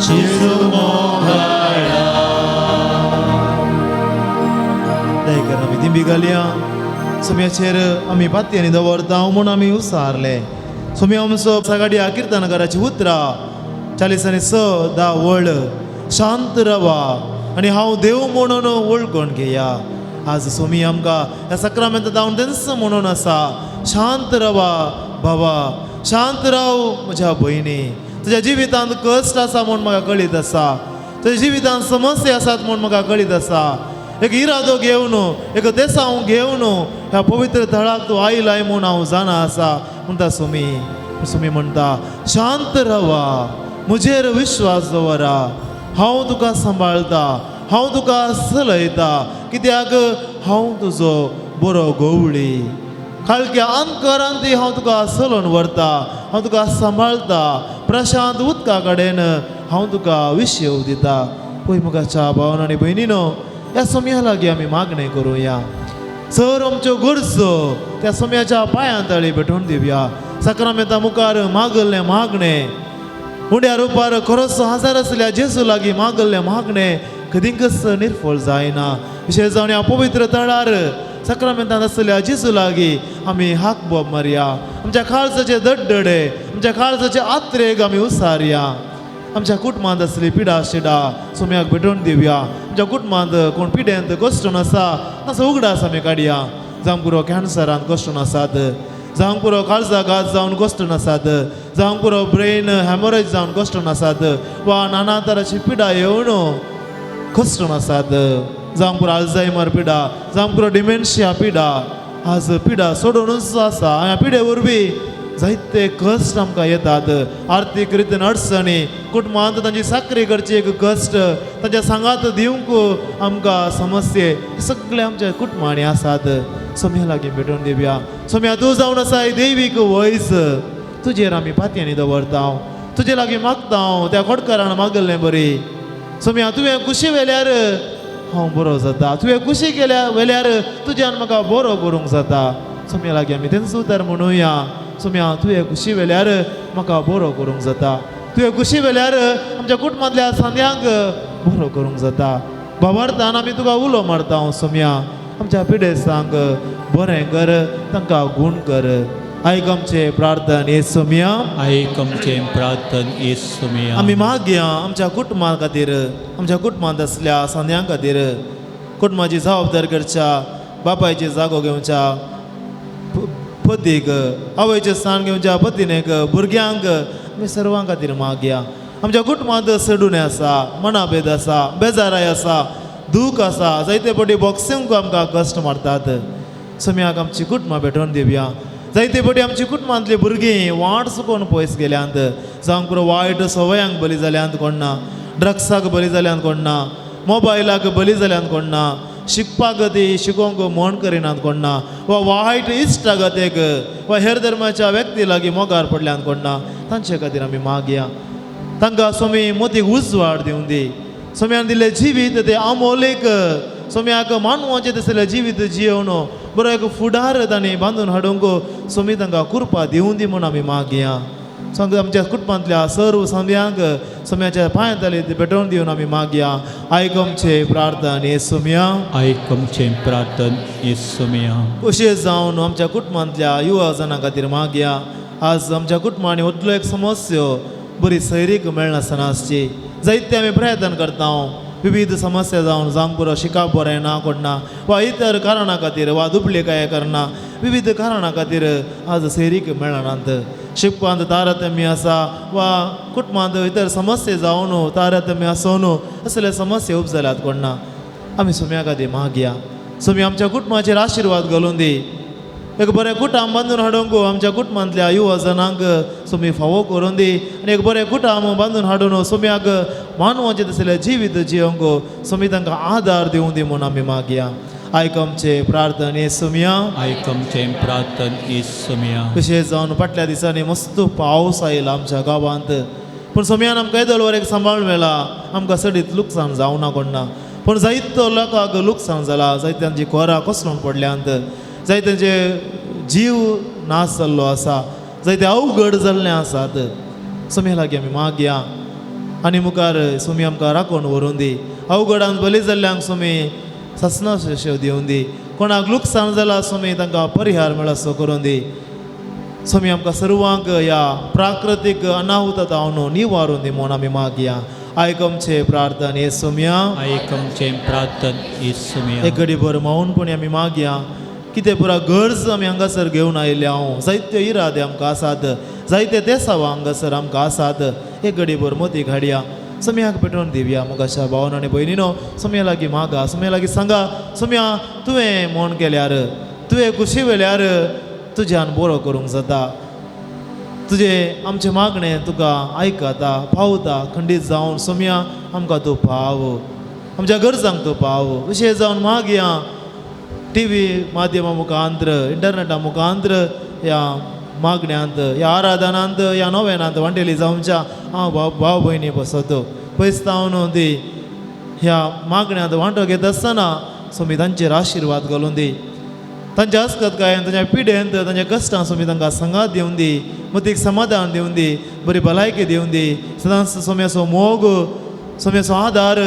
जेजू मोगाळा.
दयेकर आमी दिंबी घालया. सोम्याचेर आमी पातयेनी दवरता म्हूण आमी उसारले. सोम्या आमचो सगाडया किर्तनकाराची उतरां 40 आनी 6 10 वळ, शांत रावा आनी हांव देव म्हणून वळखून घेया. आज सोमी आमकां ह्या सक्रामेंत जावन तेंच म्हणून आसा, शांत रावा बाबा, शांत राव म्हज्या भयणी, तुज्या जिवितांत कश्ट आसा म्हूण म्हाका कळीत आसा, तुज्या जिवितांत समस्या आसात म्हूण म्हाका कळीत आसा, एक इरादो घेवन एक देसांव घेवन ह्या पवित्र थळाक तूं आयलाय म्हूण हांव जाणा आसा म्हणटा सोमी. सोमी म्हणटा, शांत रावा, म्हजेर विश्वास दवरा, हांव तुका सांबाळटा, हांव तुका चलयता, कित्याक हांव तुजो बरो गवळी, काळख्या अंतकरांत हांव तुका चलोवन व्हरता, हांव तुका सांबाळटा, प्रशांत उदका कडेन हांव तुका विशेव दिता. पळय मुखाच्या भावन आनी भयणीनो, ह्या सोम्या लागीं आमी मागणें करुया. सर आमच्यो गरजो त्या सोम्याच्या पांयां तळी भेटोवन दिवया. सक्रामेंता मुखार मागल्लें मागणें, उंड्या रुपार खरोच हजार आसल्या जेजू लागीं मागल्लें मागणें कदींकच निर्फळ जायना. विशेश जावन ह्या पवित्र तळार सक्रामेंतांत आसल्या जेजू लागीं आमी हाक बोब मारया, आमच्या काळजाचे दड्डडे, आमच्या काळजाचे आत्रेक आमी उसारया. आमच्या कुटुंबांत आसली पिडा शिडा सोम्याक भेटोवन दिवया. आमच्या कुटुंबांत कोण पिड्यांत कश्टून आसा ताचो उगडास आमी काडया. जावंक पुरो कॅन्सरान कश्टून आसात, जावंक पुरो काळजाघात जावन कश्टून आसात, जावंक पुरो ब्रेन हॅमोरेज जावन कश्टून आसात वा नाना तराची पिडा येवन कश्टून आसात, जावंक पुरो अल्झायमर पिडा, जावंक पुरो डिमेन्शिया पिडा, आज पिडा सोडूनच आसा. ह्या पिडे वरवीं जायते कश्ट आमकां येतात, आर्थीक रितीन अडचणी, कुटुंबांत तांची साकरी करची एक कश्ट, तांच्या सांगात दिवंक आमकां समस्ये, सगळे आमच्या कुटुंबांनी आसात. सोम्या लागीं भेटोवन दिवया. सोम्या तूं जावन आसा देवीक वयस, तुजेर आमी पातयांनी दवरता, तुजे लागीं मागता, त्या खोटकारान मागल्लें बरी. सोम्या तुवें खुशी वेल्यार हांव बरो जाता, तुवें खुशी केल्या वेल्यार तुज्यान म्हाका बरो करूंक जाता. सोम्या लागीं आमी तेंच उतर म्हणुया. सोम्या तुवें खुशी वेल्यार म्हाका बरो करूंक जाता, तुवें खुशी वेल्यार आमच्या कुटुंबांतल्या सांद्यांक बरो करूंक जाता. बाबार्थान आमी तुका उलो मारता. सोम्या आमच्या पिडेस्तांक बरें कर, तांकां गूण कर. आयक आमचें प्रार्थन हे सोम्या.
आयक आमचें प्रार्थन येसुमिया.
आमी मागया आमच्या कुटुंबा खातीर, आमच्या कुटुंबांत आसल्या सांद्यां खातीर, कुटुंबाची जबाबदार करच्या बापायची जागो घेवच्या पतीक, आवयचें स्थान घेवच्या पतीनेक, भुरग्यांक, आमी सर्वां खातीर मागया. आमच्या कुटुंबांत सडून आसा, मनाभेद आसा, बेजाराय आसा, दूख आसा, जायते फावटी बॉक्सिंग आमकां कश्ट मारतात. सोम्याक आमची कुटुंबां भेटोवन दिवया. जायते फावटी आमची कुटुंबांतली भुरगीं वाट चुकोवन पयस गेल्यांत, जावंक पुरो वायट सवयांक बली जाल्यांत कोण ना, ड्रग्साक बली जाल्यांत कोण ना, मोबायलाक बली जाल्यांत कोण ना, शिकपाक ती शिकोवंक मन करिनात कोण ना, वा वायट इश्टागतेक वा हेर धर्माच्या व्यक्ती लागीं मोगार पडल्यान कोण ना. तांचे खातीर आमी मागया. तांकां स्वामी मोतीक उजवाड दिवन दी. सोम्यान दिल्लें जिवीत तें अमोलीक, सोम्याक मानवाचें तसलें जिवीत जियोवन बरो एक फुडार तांणी बांदून हाडूंक सोमी तांकां कृपा दिवूं दी म्हूण आमी मागया. सांग आमच्या कुटुंबांतल्या सर्व सांद्यांक सोम्याच्या पांय तले भेटोवन दिवन आमी मागया. आयक आमचे प्रार्थन हे सोम्या.
आयक आमचें प्रार्थन येसुमिया.
अशें जावन आमच्या कुटुंबांतल्या युवा जणां खातीर मागया. आज आमच्या कुटुंबांनी व्हडलो एक समस्या बरी सैरीक मेळनासतना आसची. जायते आमी प्रयत्न करता, विविध समस्या जावन, जावंक पुरो शिकप बरें ना कोण ना, वा इतर कारणां खातीर वा दुबलेकाय करना, विविध कारणां खातीर आज सैरीक मेळनात. शिकपांत तारतम्य आसा वा कुटुंबांत इतर समस्या जावन तारतम्य आसून असले समस्या उपजाल्यात कोण ना. आमी सोम्या खातीर मागया. सोमी आमच्या कुटुंबाचेर आशिर्वाद घालून दी. एक बरें कुटाम बांदून हाडूंक आमच्या कुटुंबांतल्या युवा जणांक सोमी फावो करून दी आनी एक बरें कुटाम बांदून हाडून सोम्याक मानवाचें तसलें जिवीत जियोंक सोमी तांकां आदार दिवूं दी म्हूण आमी मागया. आयक आमचें प्रार्थन हे सोमया.
आयक आमचें प्रार्थन येसुमिया.
तशें जावन फाटल्या दिसांनी मस्त पावस आयला आमच्या गांवांत, पूण सोम्यान आमकां येदोळ एक सांबाळून व्हेला. आमकां सडीत लुकसाण जावना कोण ना, पूण जायतो लोकांक लुकसाण जाला, जायत्यांची कोरां कोसळून पडल्यांत, जायत्यांचे जीव नाश जाल्लो आसा, जायते अवघड जाल्ले आसात. सोम्या लागीं आमी मागया आनी मुखार सोमी आमकां राखून व्हरून दी. अवघडान बली जाल्ल्यांक सोमी ससना दिवन दी. कोणाक लुकसाण जालां सोमी तांकां परिहार मेळसो करून दी. स्वामी आमकां सर्वांक ह्या प्राकृतीक अनाहुतांत निवारून दी म्हूण आमी मागया. आयक आमचें प्रार्थन हे सोमया.
आयक आमचें प्रार्थन येसुमिया.
एक घडी भर मौनपणी आमी मागया. कितें पुरा गरज आमी हांगासर घेवन आयिल्ले हांव, जायते इरादे आमकां आसात, जायते देसाव हांगासर आमकां आसात. एक घडी भर मोती घाडया, सोम्याक पेटोवन दिवया. मोगाच्या भावन आनी भयणीनो, सोम्या लागीं मागा, सोम्या लागीं सांगा, सोम्या तुवें मोन केल्यार, तुवें खुशी वेल्यार तुज्यान बरो करूंक जाता. तुजें आमचें मागणें तुका आयकता पावता. खंडीत जावन सोम्या आमकां तूं पाव, आमच्या गरजांक तूं पाव. अशें जावन मागया टीव्ही माध्यमा मुखांत्र, इंटरनेटा मुखांत्र ह्या मागण्यांत, ह्या आराधनांत, ह्या नोवेनांत वांटेली जावच्या हांव भाव भाव भयणी बसत पयस जावन ती ह्या मागण्यांत वांटो घेत आसतना स्वामी तांचेर आशिर्वाद घालून दी. तांच्या अस्कतकायेन, तांच्या पिडेंत, तांच्या कश्टां स्वामी तांकां सांगात दिवन दी, मतीक समाधान दिवन दी, बरी भलायकी दिवन दी. सदांच स्वाम्याचो मोग, स्वाम्याचो आदार,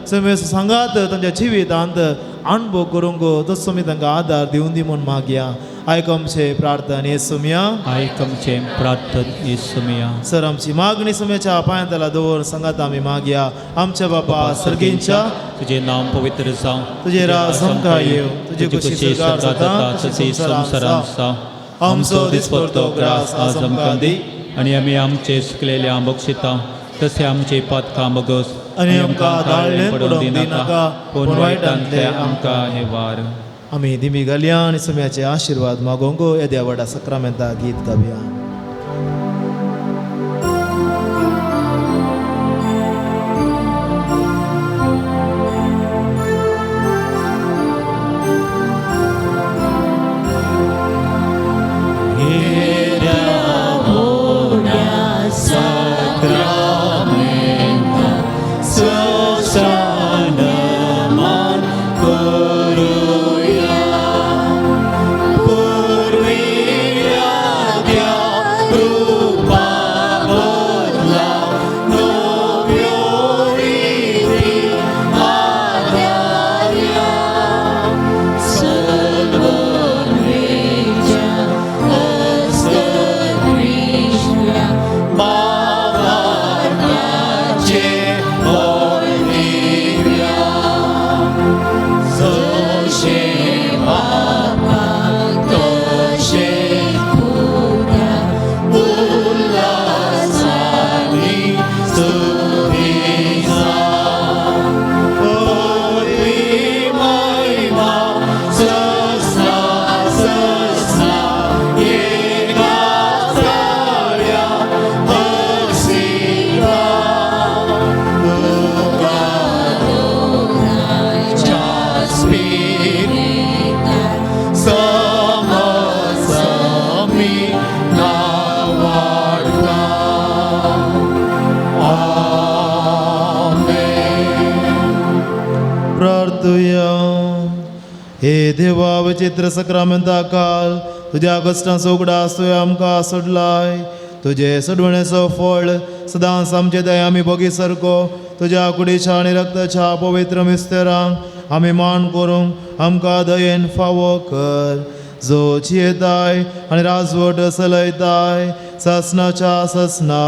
स्वाम्याचो सांगात तांच्या जिवितांत अणभव करूंक तो स्वामी तांकां आदार दिवन दी म्हूण मागया. आयक आमचे प्रार्थना येसुमया.
आयक आमचें प्रार्थन येसुमया.
सर आमची मागणी सुम्याच्या पांयांतला दवर सांगात आमी मागया. आमच्या बापा सर्गींच्या,
तुझे नाव पवित्र जावं,
तुझे राज आमकां येवं, तुजी खुशी स्वर्गार जाता
तशी
तशी
संवसारांत
संवसारांत
जावं.
आमचो दिसपडतो ग्रास आज आमकां दी,
आनी आमी आमचे सुकलेले बक्षिता तसे आमचे पातकां बगस,
आनी आमकां दाळ्ळें पडोवंक दिनाका,
पूण वायटांतले आमकां निवार.
आमी दिमी घालया आनी सुम्याचे आशिर्वाद मागोंक येद्या व्हडा सक्रामेंता गीत गावया. प्रार्थुया. हे देवा, विचित्र सक्रामेंता काल तुज्या कश्टांचो उगडास तुवें आमकां सोडलाय. तुजे सोडवणेचो फळ सदांच आमचे दया आमी भोगी सारको तुज्या कुडीच्या आनी रक्ताच्या पवित्र मिस्तेरांक आमी मान करूंक आमकां दयेन फावो कर, जो जियेताय आनी राजवट चलयताय ससनाच्या ससना.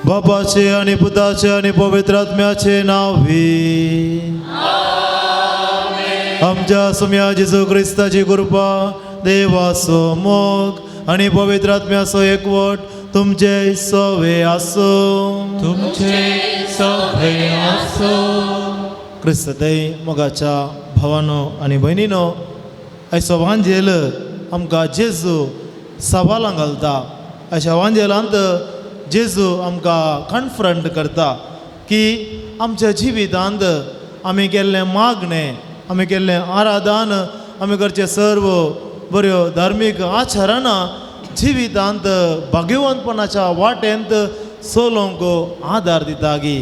बापाचे आणि पुताचे आणि पवित्र आत्म्याचे नावी. आमच्या सुम्या जेजू क्रिस्ताची कृपा, देवाचो मोग आणि पवित्र आत्म्याचो एकवट तुमचे सवे आसूं.
तुमचे सवे आसूं.
क्रिस्तय मोगाच्या भावानो आनी भयणीनो, आयचो वांजेल आमकां जेजू सवालां घालता. अशा वांजेलांत जेजू आमकां कन्फ्रंट करता की आमच्या जिवितांत आमी केल्लें मागणें, आमी केल्लें आराधन, आमी करचें सर्व बऱ्यो धार्मीक आचरणां जिवितांत भाग्यवंतपणाच्या वाटेंत चलोवंक आदार दिता गी,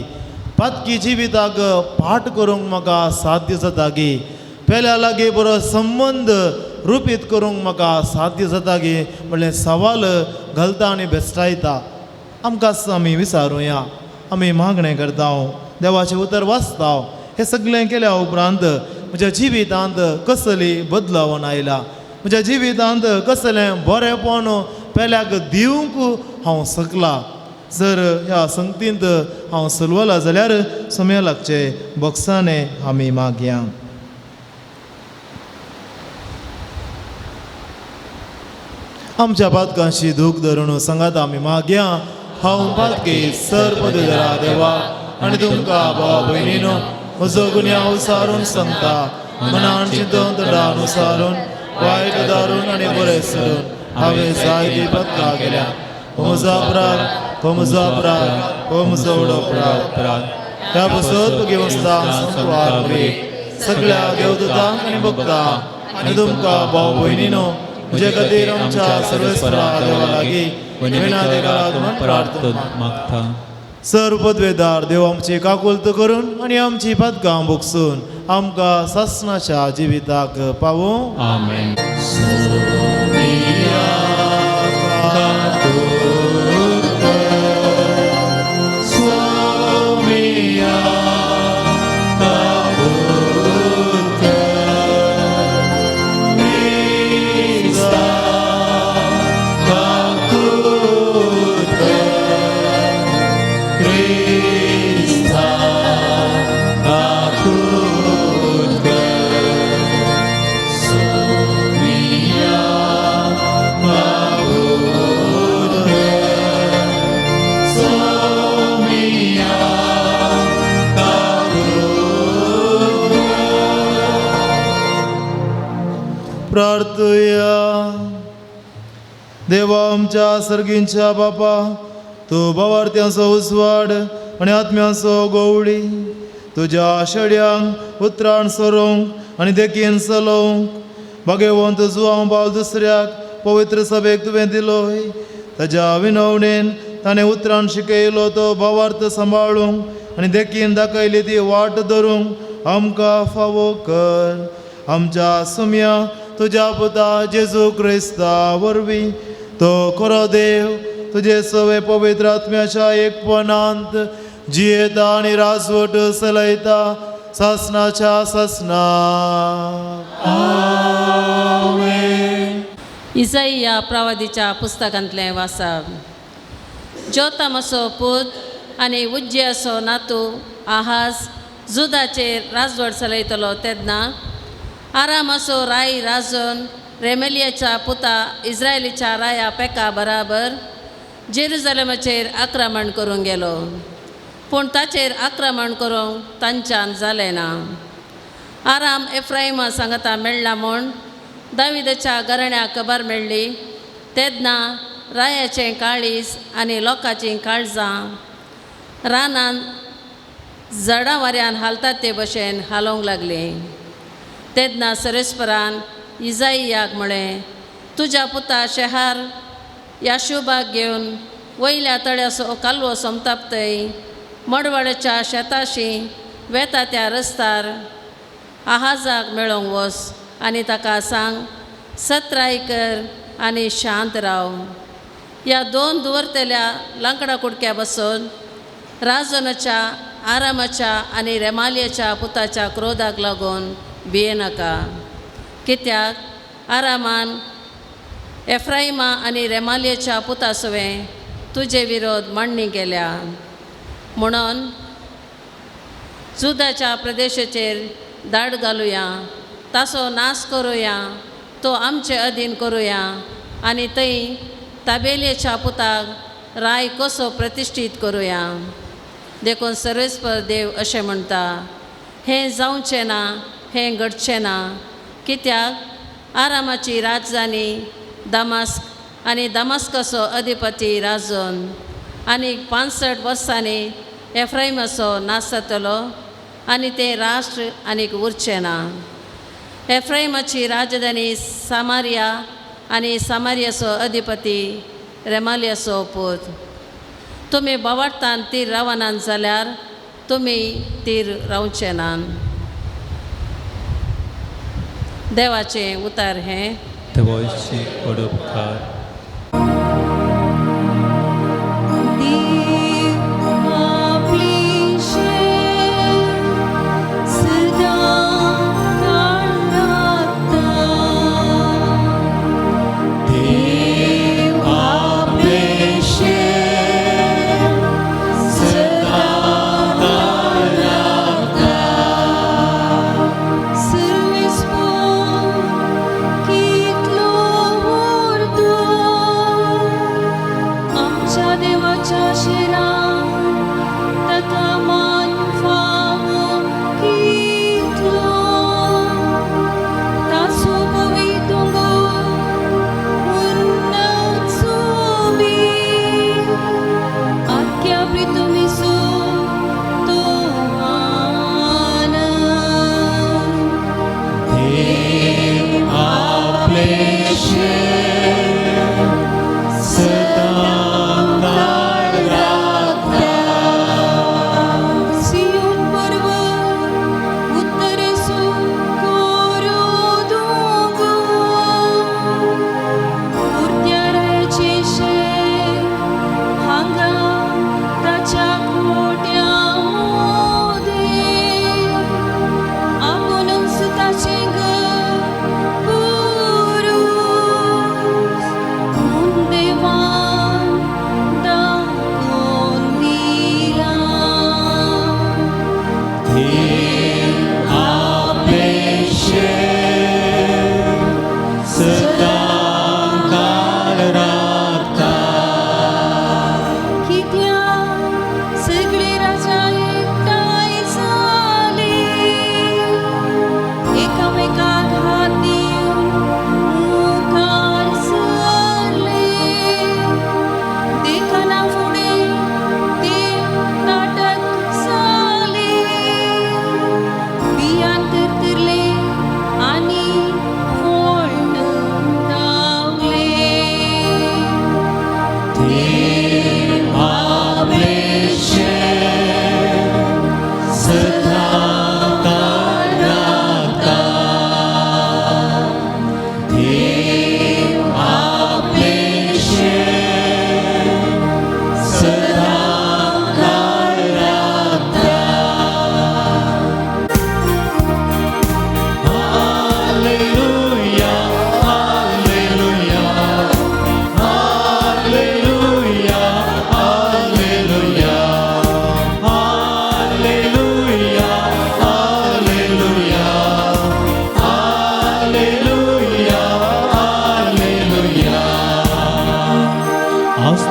पातकी जिविताक पाठ करूंक म्हाका साध्य जाता गी, पेल्या लागीं बरो संबंद रुपीत करूंक म्हाका साध्य जाता गी म्हणलें सवाल घालता आनी बेस्टायता. आमकां आमी विचारुया, आमी मागणें करता, देवाचें उतर वाचता, हें सगळें केल्या उपरांत म्हज्या जिवितांत कसली बदलावण आयला, म्हज्या जिवितांत कसलें बरेंपण पेल्याक दिवंक हांव शकला. जर ह्या संगतींत हांव सलवला जाल्यार समय लागचे बॉक्साने आमी मागया. आमच्या पातकांशी दूख धरून सांगात आमी मागया. हांव पातकी सर पदरा देवा आनी तुमकां भाव भयणीनो म्हजो गुन्यांव सारून सांगता, मनान चिंतून तोंडान सारून वायट दारून आनी बरें सरून हांवें जायती पदकां केल्या. हो म्हजो अपराध, हो म्हजो अपराध, हो म्हजो व्हडलो अपराध. ह्या पसत घेवन सगळ्या देवदूतांक आनी भक्तांक आनी तुमकां भाव भयणीनो म्हजे खातीर आमच्या सर्वेस्परा देवा लागीं विनंती करात म्हूण प्रार्थना
मागता.
सर्व पदवेदार देव आमची काकुल्त करून आनी आमची पदकां भोगसून आमकां सासणाच्या जिविताक पावूं.
आमेन.
प्रार्थुया. देवा आमच्या सर्गींच्या बापा, तूं भावार्थ्यांचो उजवाड आनी आत्म्यांचो गोवळी, तुज्या शेड्यांक उतरान सरोवंक आनी देखीन चलोवंक भागेवंत जुवांव बावल दुसऱ्याक पवित्र सभेक तुवें दिलोय. ताज्या विनवणेन ताणें उतरान शिकयलो तो भावार्थ सांबाळूंक आनी देखीन दाखयली ती वाट धरूंक आमकां फावो कर. आमच्या सुम्या तुज्या पुता जेजू क्रिस्ता वरवीं तो खरो देव तुजे सवे पवित्र आत्म्याच्या एकपणांत जियेता आनी राजवट चलयता सासनाच्या सासना.
इजाईया प्रवादीच्या पुस्तकांतलें वाचप. जोतामाचो पूत आनी उज्जियाचो नातू आहाज जुदाचेर राजवट चलयतलो तेन्ना आरामाचो राय राजन रेमेलियाच्या पुता इस्रायलीच्या राया पेका बराबर जेरुजलेमाचेर आक्रमण करूंक गेलो, पूण ताचेर आक्रमण करूंक तांच्यान जालें ना. आराम एफ्रायमा सांगता मेळ्ळा म्हूण दाविदाच्या घराण्याक खबर मेळ्ळी तेन्ना रायाचें काळीज आनी लोकांचीं काळजां रानान जडां वाऱ्यान हालतात ते भशेन हालोवंक लागलीं. तेन्ना सरेस्परान इजाईयाक म्हळें, तुज्या पुता शेहार याशुबाक घेवन वयल्या तळ्याचो कालवो सोमतापतय मडवाड्याच्या शेताशी वेता त्या रस्तार आहाजाक मेळोंक वच आनी ताका सांग, सत्राय कर आनी शांत राव. ह्या दोन दवरतल्या लांकडा कुडक्या बसून राजनाच्या आरामाच्या आनी रेमालियाच्या पुताच्या क्रोधाक लागून भियेनाका, कित्याक आरामान एफ्रायमा आनी रेमालियाच्या पुता सवें तुजे विरोध मांडणी केल्या. म्हणून जुदाच्या प्रदेशाचेर दाड घालुया, ताचो नाश करुया, तो आमचे अधीन करुया आनी थंय ताबेलियाच्या पुताक राय कसो प्रतिश्ठीत करुया. देखून सर्वेस्पर देव अशें म्हणटा, हें जावचें ना, हें घडचें ना, कित्याक आरामाची राजधानी दमास्क आनी दमास्काचो अधिपती राजन आनी 65 वर्सांनी एफ्रायमाचो नाश जातलो आनी तें राष्ट्र आनीक उरचें ना. एफ्रायमाची राजधानी सामारिया आनी सामारियाचो अधिपती रेमालियाचो पूत. तुमी बावाडतान तीर रावनात जाल्यार तुमी तीर रावचे नात. देवाचें उतार हें.
देवाचे उपकार.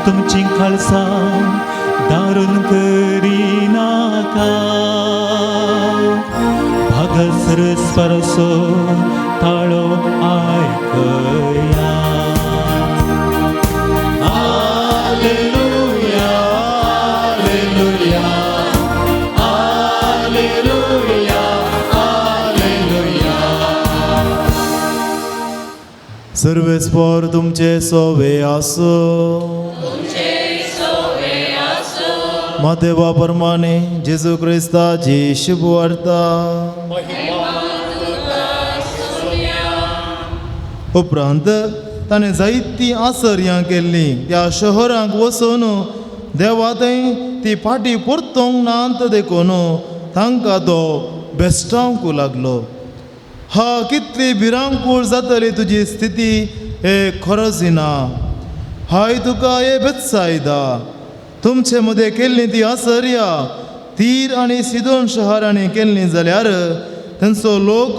तुमची खालसा दारून करिनाका, भागसर स्पर्सो ताळो आयकया.
Hallelujah, hallelujah, hallelujah, hallelujah. सर्वेस्पर तुमचे सोवे आसो. मातेवा परमाने जेजू क्रिस्ताची शुभवार्ता. उपरांत ताणें जायतीं आसर्यां केल्लीं. त्या शहरांक वचून देवा थंय ती फाटीं परतूंक नात देखून तांकां तो बेस्टावंक लागलो. हा, कितली भिरांकूळ जातली तुजी स्थिती हे खरोजिना. हाय तुका हे बेत्सायदा. तुमचे मदें केल्ली ती आसर्या तीर आनी सिदोन शहरांनी केल्ली जाल्यार थंयचो लोक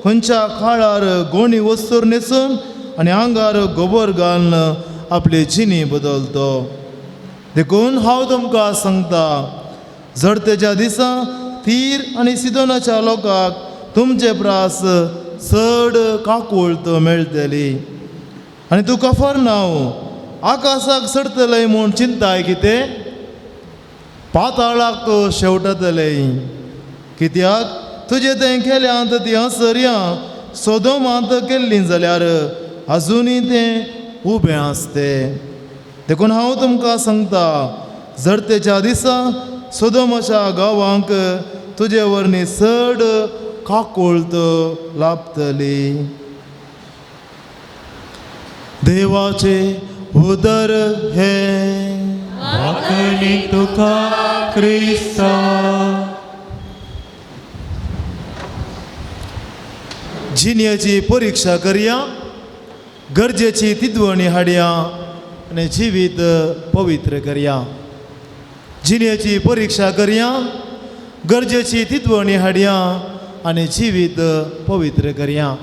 खंयच्या काळार गोणी वस्तूर न्हेसून आनी आंगार गोबर घालून आपली जिणी बदलतो. देखून हांव तुमकां सांगता, जडतेच्या दिसा तीर आनी सिदोनाच्या लोकांक तुमचे प्रास चड काकूळत मेळटली. आनी तूं कफरनांव आकाशाक चडतलें म्हूण चिंताय कितें, पाताळाक शेवटतलें. कित्याक तुजें तें केल्यांत ती आसर्यां सोदोमांत केल्लीं जाल्यार अजुनूय तें उबें आसतें. देखून हांव तुमकां सांगता, जरतेच्या दिसा सोदोमाच्या गांवांक तुजे वरवीं चड काकुळट लाभतली. देवाचे उदर हें.
वाकणी तुका क्रिस्ता.
जिणेची परिक्षा करया, गरजेची तिदवणी हाडया आनी जिवीत पवित्र करया. जिणेची परिक्षा करया, गरजेची तिदवणी हाडया आनी जिवीत पवित्र करया.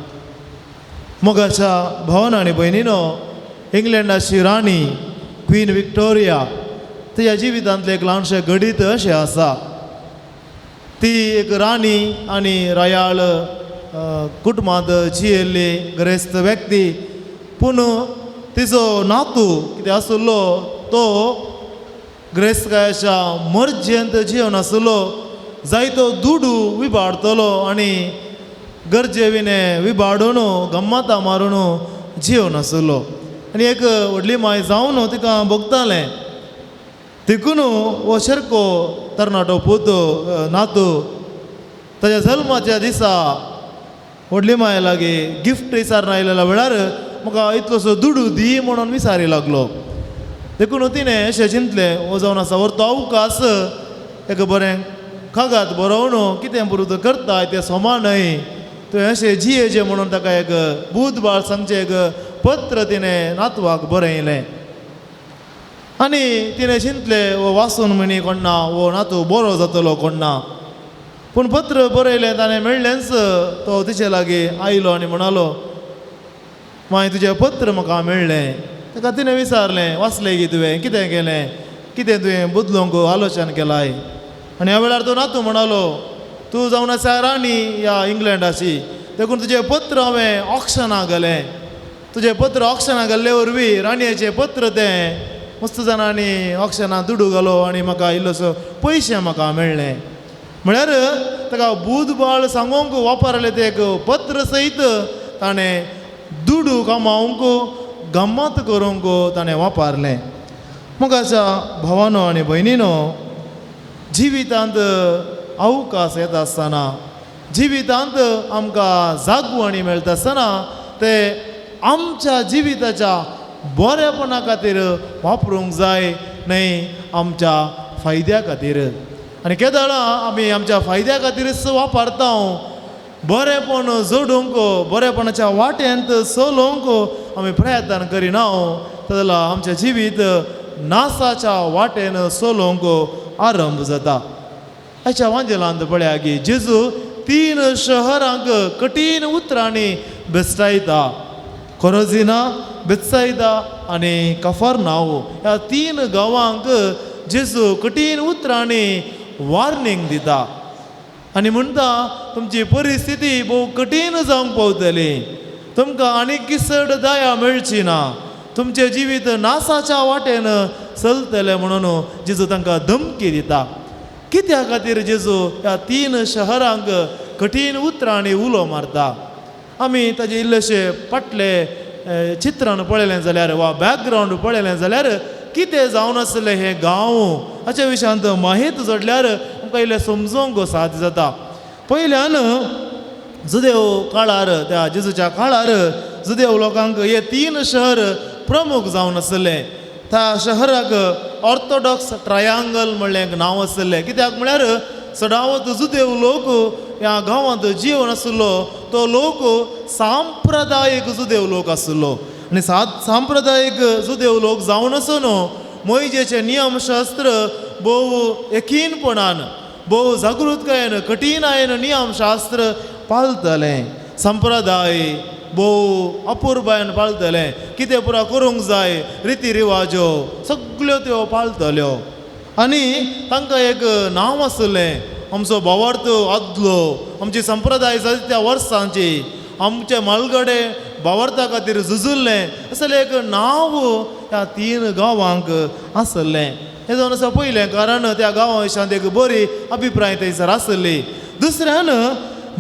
मोगाच्या भावान आनी भयणीनो, इंग्लंडाची राणी क्वीन विक्टोरिया तिच्या जिवितांतलें एक ल्हानशें घडीत अशें आसा. ती एक राणी आनी रायाळ कुटुंबांत जियेल्ली ग्रेस्त व्यक्ती. पूण तिचो नातू कितें आशिल्लो तो ग्रेस्तकायेच्या मर्जेंत जिवन आशिल्लो. जायतो दुडू विबाडतलो आनी गरजे विणें विबाडून गम्मतां मारून जिवन आशिल्लो. आनी एक व्हडली माय जावन तिका भोगतालें. देखून हो शेरको तरणाटो पूत नातू ताज्या जल्माच्या दिसा व्हडली माय लागीं गिफ्ट विचारून आयलेल्या वेळार म्हाका इतलोसो दुडू दी म्हणून विचारी लागलो. देखून तिणें अशें चिंतलें, हो जावन आसा व्हर तो अवकाश एक बरें कागद बरोवन कितें पुरो करता तें समा न्हय, तुवें अशें जियेचें म्हणून ताका एक बूद बाळ सांगचें एक पत्र तिणें नातवाक बरयलें. आनी तिणें चिंतलें हो वाचून म्हणी कोण ना, हो नातू बरो जातलो कोण ना. पूण पत्र बरयलें ताणें मेळ्ळेंच, तो तिचे लागीं आयलो आनी म्हणालो, मागीर तुजें पत्र म्हाका मेळ्ळें. ताका तिणें विचारलें, वाचलें की तुवें, कितें केलें, कितें तुवें बदलूंक आलोचन केलाय? आनी ह्या वेळार तो नातू म्हणालो, तूं जावन आसा राणी ह्या इंग्लंडाची, देखून तुजें पत्र हांवें ऑक्शनाक घालें. तुजें पत्र ऑक्शनाक घाल्ले वरवीं राणयेचें पत्र तें मस्त जाणांनी ऑक्शनाक दुडू घालो आनी म्हाका इल्लोसो पयशे म्हाका मेळ्ळे. म्हळ्यार ताका बूद बाळ सांगूंक वापरलें तें एक पत्र सयत ताणें दुडू कमावंक गम्मत करूंक ताणें वापरलें. मुखाच्या भावानो आनी भयणीनो, जिवितांत अवकाश येता आसतना, जिवितांत आमकां जागवणी मेळटा आसतना ते आमच्या जिविताच्या बरेपणा खातीर वापरूंक जाय, न्हय आमच्या फायद्या खातीर. आनी केदळां आमी आमच्या फायद्या खातीरच वापरता, बरेंपण जोडूंक बरेपणाच्या वाटेंत चलोवंक आमी प्रयत्न करिना, जाल्यार आमचें जिवीत नासाच्या वाटेन चलोवंक आरंभ जाता. हाच्या वांजेलांत पळया की जेजू 3 शहरांक कठीण उतरांनी बेस्टायता. कोरोजिना, बेत्सायदा आनी कफरनाव ह्या 3 गांवांक जेजू कठीण उतरांनी वॉर्निंग दिता आनी म्हणटा, तुमची परिस्थिती भोव कठीण जावंक पावतली, तुमकां आनीक चड दया मेळची ना, तुमचें जिवीत नासाच्या वाटेन चलतलें म्हणून जेजू तांकां धमकी दिता. कित्या खातीर जेजू ह्या 3 शहरांक कठीण उतरांनी उलो मारता? आमी ताजे इल्लेशे फाटले चित्रान पळयलें जाल्यार वा बॅकग्रावंड पळयलें जाल्यार कितें जावन आसलें हें गांव हाच्या विशयांत माहिती जोडल्यार आमकां इल्लें समजूंक साध्य जाता. पयल्यान जुदेव काळार, त्या जेजूच्या काळार जुदेव लोकांक हे 3 शहर प्रमुख जावन आसलें. त्या शहराक ऑर्थोडॉक्स ट्रायांगल म्हणलें एक नांव आसलें. कित्याक म्हळ्यार सदांच जुदेव लोक ह्या गांवांत जिवन आशिल्लो तो लोक सांप्रदायीक जुदेव लोक आशिल्लो आनी सांप्रदायीक जुदेव लोक जावन आसून मोयजेचें नियमशास्त्र भोव यकीनपणान, भोव जागृतकायेन, कठीणायेन नियमशास्त्र पाळटलें. संप्रदाय भोव अपुरबायेन पाळटलें. कितें पुरा करूंक जाय रिती रिवाजो सगल्यो त्यो पाळटल्यो. आनी तांकां एक नांव आसलें, आमचो भावार्थ आदलो, आमची संप्रदाय जाय त्या वर्सांची, आमचे मालगडे भावार्था खातीर झुजुल्लें असलें एक नांव ह्या 3 गांवांक आसलें. हें जावन आसा पयलें कारण त्या गांवा विशयांत एक बरी अभिप्राय थंयसर आसली. दुसऱ्यान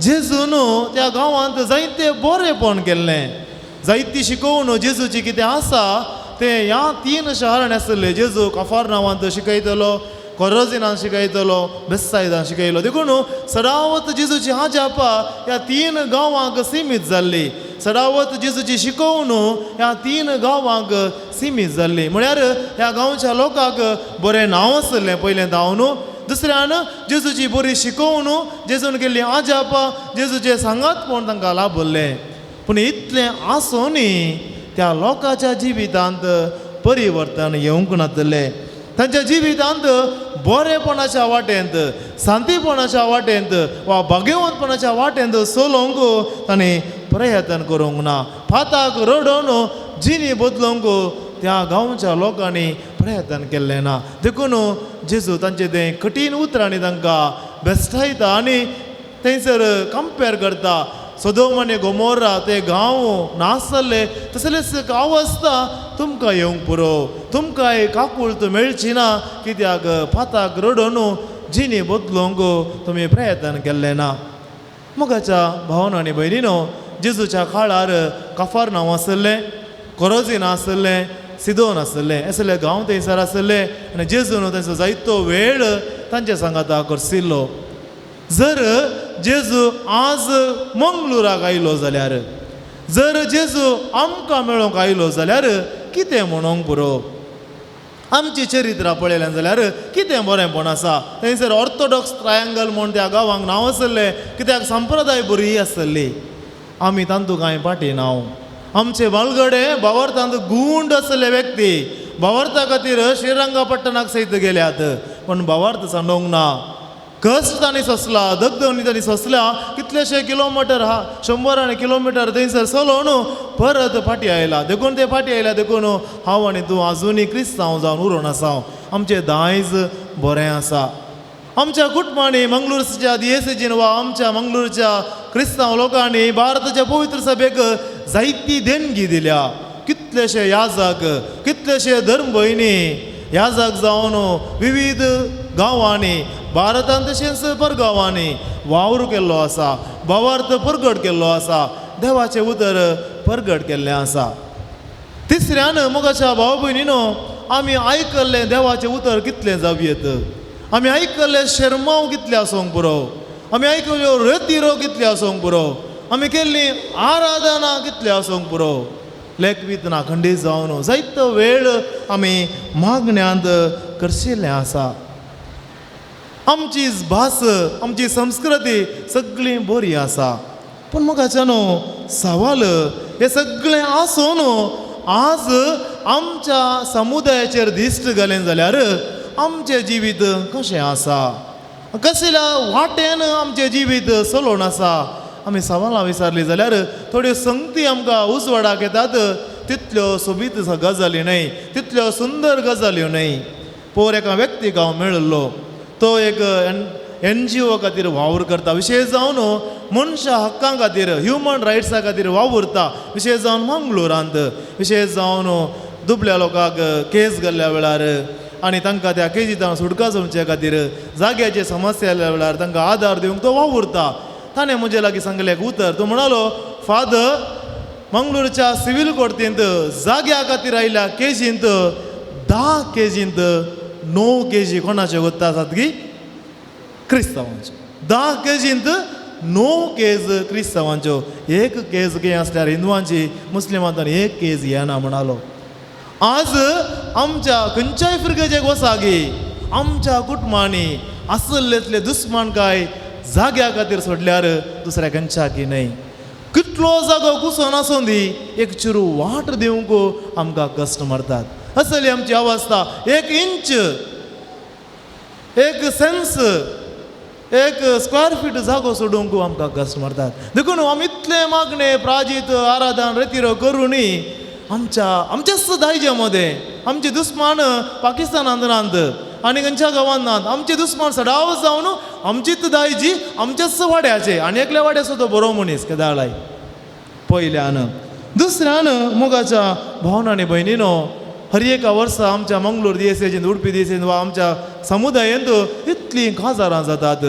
जेजून त्या गांवांत जायते बरेंपण केल्लें. जायती शिकोवन जेजूची कितें आसा तें ह्या तीन शहरांनी आसलें. जेजू कफार नांवांत शिकयतलो, कोरोजिनान शिकयतलो, बेसायदान शिकयलो. देखून सदावत जेजूची आजापा ह्या तीन गांवांक सिमीत जाल्ली. सदावत जेजूची शिकोवन ह्या तीन गांवांक सिमीत जाल्ली. म्हळ्यार ह्या गांवच्या लोकांक बरें नांव आसलें पयलें धांवन, दुसऱ्यान जेजूची बरी शिकोवन जेजून केल्ली आजापा जेजूचें सांगातपण तांकां लाभल्लें. पूण इतलें आसूनय त्या लोकांच्या जिवितांत परिवर्तन येवंक नातलें. तांच्या जिवितांत बरेपणाच्या वाटेंत, शांतीपणाच्या वाटेंत वा भाग्यवंतपणाच्या वाटेंत चलोवंक तांणी प्रयत्न करूंक ना. फाताक रडोवन जिणी बदलूंक त्या गांवच्या लोकांनी प्रयत्न केल्लें ना. देखून जेजू तांचे तें कठीण उतरांनी तांकां बेस्टायता आनी थंयसर कंपेर करता. सोदोम आनी गोमोरा ते गांव नासले तसलेच एक अवस्था तुमकां येवंक पुरो, तुमकां काकूळत मेळची ना, कित्याक फाताक रडोवन जिणी बदलूंक तुमी प्रयत्न केल्लें ना. मोगाच्या भावना आनी भयणीनो, जेजूच्या काळार कफार नांव आसलें, कोरोजीन आसलें, सिदोन आसलें, असले गांव थंयसर आसले आनी जेजून तांचो जायतो वेळ तांचे सांगाता करसिल्लो. जर जेजू आज मंगळुराक आयलो जाल्यार, जर जेजू आमकां मेळोंक आयलो जाल्यार कितें म्हणोंक पुरो? आमची चरित्रां पळयलें जाल्यार कितें बरेंपण आसा. थंयसर ऑर्थोडॉक्स ट्रायंगल म्हूण त्या गांवांक नांव आसलें, कित्याक संप्रदाय बरी आसली. आमी तांतू कांय फाटीं ना. आमचे बालगडे भावार्थांत गुंड आसले व्यक्ती भावार्था खातीर श्रीरंगपट्टणाक सयत गेल्यात, पूण भावार्थ सांडोवंक ना. कश्ट तांणी सोंसला, दगदगणी तांणी सोंसल्या, कितलेशे किलोमिटर हा शंबरांनी किलोमिटर थंयसर चलोवन परत फाटीं आयला. देखून ते फाटीं आयल्या देखून हांव आनी तूं आजुनूय क्रिस्तांव जावन उरोन आसा. आमचें दायज बरें आसा. आमच्या कुटुंबांनी मंगळूरच्या दियेसेजीन वा आमच्या मंगळूरच्या क्रिस्तांव लोकांनी भारताच्या पवित्र सभेक जायती देणगी दिल्या. कितलेशे याजक, कितलेशे धर्म भयणी याजक जावन विविध गांवांनी भारतांत तशेंच परगांवांनी वावर केल्लो आसा, भावार्थ परगट केल्लो आसा, देवाचें उतर परगट केल्लें आसा. तिसऱ्यान मोगाच्या भाव भयणीनो, आमी आयकल्लें देवाचें उतर कितलें जावयेत, आमी आयकल्लें शेरमांव कितलें आसूंक पुरो, आमी आयकल्ल्यो रेतिरो कितल्यो आसूंक पुरो, आमी केल्ली आराधना कितली आसूंक पुरो. लेखवीत ना खंडीत जावन जायतो वेळ आमी मागण्यांत करशिल्लें आसा. आमची भास, आमची संस्कृती सगळी बरी आसा, पूण मोगाच्या न्हू सवाल हे सगळें आसून आज आमच्या समुदायाचेर दिश्ट घालें जाल्यार आमचें जिवीत कशें आसा, कसल्या वाटेन आमचें जिवीत चलोवन आसा. आमी सवालां विचारलीं जाल्यार थोड्यो संगती आमकां उजवाडाक येतात, तितल्यो सोबीत गजाली न्हय, तितल्यो सुंदर गजाल्यो न्हय. पोर एका व्यक्तीक हांव मेळिल्लो, तो एक एनजीओ खातीर वावर करता, विशेश जावन मनशा हक्कां खातीर, ह्युमन रायट्सा खातीर वावुरता, विशेश जावन मंगळुरांत, विशेश जावन दुबल्या लोकांक केस घाल्ल्या वेळार आनी तांकां त्या केजींत सुटका जावचे खातीर जाग्याचे समस्या आयल्या वेळार तांकां आदार दिवंक तो वावुरता. ताणें म्हजे लागीं सांगलें एक उतर, तो म्हणालो, फादर, मंगळूरच्या सिवील कोर्तींत जाग्या खातीर आयल्या केजींत 10 केजींत 9 केजी कोणाचे वता आसात की क्रिस्तांवांच्यो. 10 केजींत 9 केज क्रिस्तांवांच्यो, 1 केज कितें आसल्यार हिंदवांची, मुस्लिमांत 1 केज येना म्हणालो. आज आमच्या खंयच्याय फिरगेजेक वसागी आमच्या कुटुंबांनी आसलेतले दुस्मानकाय जाग्या खातीर सोडल्यार दुसऱ्या खंयच्याकी न्हय. कितलो जागो कुसोन आसूं दी, एक चिरू वाट दिवंक आमकां कश्ट मारतात. असली आमची अवस्था. 1 इंच, 1 सेन्स, 1 स्क्वेअर फीट जागो सोडूंक आमकां कश्ट मारतात. देखून आमी इतलें मागणें प्राजीत आराधन रेतिरो करूनय आमच्या आमच्याच दायज्या मदें आमचे दुस्मान पाकिस्तानांत नात आनी खंयच्या गांवांत नात, आमचे दुस्मान सदांच जावन आमचीच दायजी आमच्याच वाड्याचे आनी एकल्या वाड्याचो तो बरो मनीस केदाळाय पयल्यान. दुसऱ्यान मोगाच्या भावना आनी भयणीनो, हर एका वर्सा आमच्या मंगळूर दियेसेजींत, उडपी दियेसेजींत वा आमच्या समुदायेंत इतलीं काजारां जातात,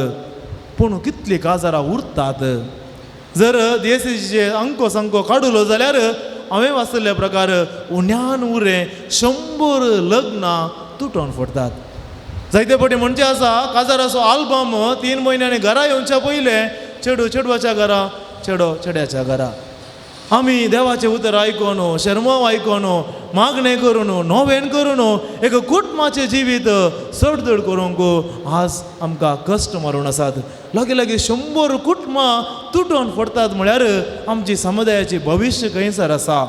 पूण कितलीं काजारां उरतात. जर दियेसेजीचे अंको संको काडलो जाल्यार हांवें वाचल्ल्या प्रकार उण्यान उरें 100 लग्नां तुटोन फोडटात. जायते फावटी म्हणजे आसा काजाराचो आल्बम 3 म्हयन्यांनी घरा येवच्या पयलें चेडू चेडवाच्या घरा, चेडो चेड्याच्या घरा. आमी देवाचें उतर आयकोन, शेरमांव आयकोन, मागणें करून, नोवेन करून एक कुटुंबाचें जिवीत चडधड करूंक आज आमकां कश्ट मारून आसात. लागीं लागीं 100 कुटुंबां तुटोन फोडटात म्हळ्यार आमची समुदायाची भविश्य खंयसर आसा?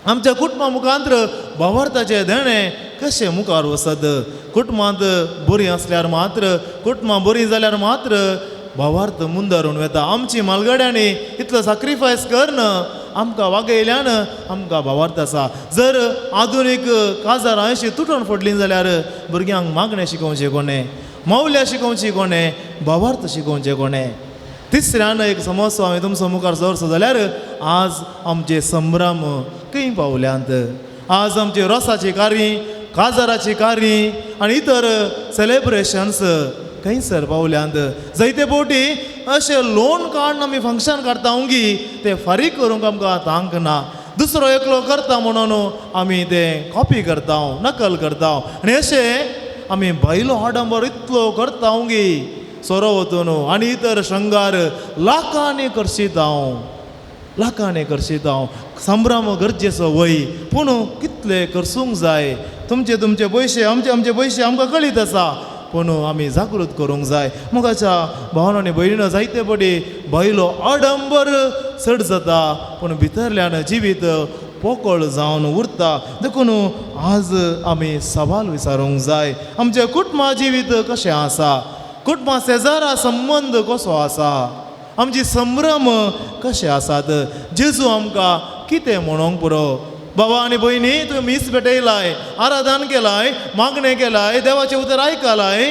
आमच्या कुटुंबा मुखांत्र भावार्थाचें देणें कशें मुखार वचत? कुटुंबांत बरीं आसल्यार मात्र, कुटुंबां बरीं जाल्यार मात्र भावार्थ मुंदारून वता. आमची मालगड्यांनी इतलो sacrifice करून आमकां वागयल्यान आमकां भावार्थ आसा. जर आधुनीक काजारां अशीं तुटोन फोडलीं जाल्यार भुरग्यांक मागणें शिकोवचें कोणें, मावल्या शिकोवची कोणें, भावार्थ शिकोवचें कोणें? तिसऱ्यान एक समस्या हांवें तुमचो मुखार दवरचो जाल्यार आज आमचे संभ्रम खंय पावल्यांत? आज आमची रोसाची कार्य, काजाराची कार्य आनी इतर सेलेब्रेशन्स खंयसर पावल्यांत? जायते फावटी अशें लोन काडून आमी फंक्शन काडटा गी तें फारीक करूंक आमकां तांक ना. दुसरो एकलो करता म्हणून आमी तें कॉपी करता, नकल करता आनी अशें आमी भायलो आडंबर इतलो करता गी सोरो वतून आनी इतर शृंगार लाखांनी करशीत हांव, लाखांनी करशीत हांव. संभ्रम गरजेचो वय, पूण कितले करसूंक जाय? तुमचे तुमचे पयशे, आमचे आमचे पयशे आमकां कळीत आसा, पूण आमी जागृत करूंक जाय. मोगाच्या भावान आनी भयणीन जायते फावटी भायलो आडंबर चड जाता, पूण भितरल्यान जिवीत पोकळ जावन उरता. देखून आज आमी सवाल विचारूंक जाय, आमचें कुटुंबा जिवीत कशें आसा? कुटुंबा शेजारा संबंद कसो आसा? आमची संभ्रम कशे आसात? जेजू आमकां कितें म्हणोंक पुरो? बाबा आनी भयणी, तुवें मीस भेटयलाय, आराधन केलाय, मागणें केलाय, देवाचें उतर आयकलाय,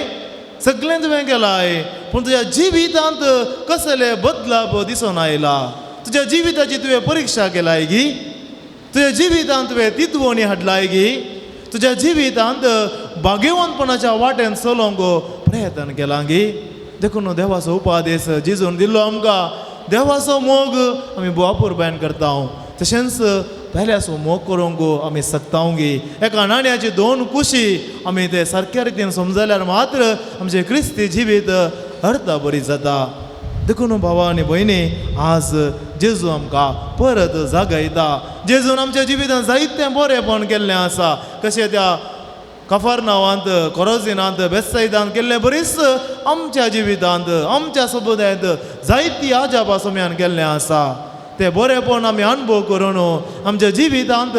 सगळें तुवें केलाय, पूण तुज्या जिवितांत कसले बदलाप दिसून आयला? तुज्या जिविताची तुवें परिक्षा केलाय गी? तुज्या जिवितांत तुवें तितवणी हाडलाय गी? तुज्या जिवितांत भाग्यवंतपणाच्या वाटेन चलोवंक प्रयत्न केला गी? देखून देवाचो उपादेश जेजून दिल्लो आमकां, देवाचो मोग आमी बोवापुरबायन करता, तशेंच पेल्याचो मोग करूंक आमी शकता गी? एका नाण्याची 2 कुशी आमी ते सारक्या रितीन समजल्यार मात्र आमचें क्रिस्ती जिवीत अर्थ बरी जाता. देखून भावा आनी भयणी, आज जेजू आमकां परत जागयता. जेजून आमच्या जिवितांत जायतें बरेंपण केल्लें आसा. कशें त्या कफरनावांत, कोरोजिनांत, बेत्सैदांत केल्लें बरीच आमच्या जिवितांत, आमच्या समुदायांत जायती आजापा सोम्यान केल्लें आसा. ते बरेंपण आमी अनुभव करून आमच्या जिवितांत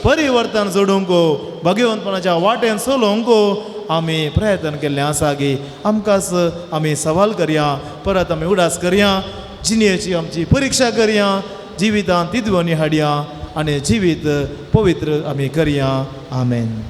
परिवर्तन जोडूंक, भाग्यवंतपणाच्या वाटेन चलोवंक आमी प्रयत्न केल्लें आसा गी? आमकांच आमी सवाल करया, परत आमी उडास करया, जिणेची आमची परिक्षा करया, जिवितांत तिदवणी हाडया आनी जिवीत पवित्र आमी करया. आमेन.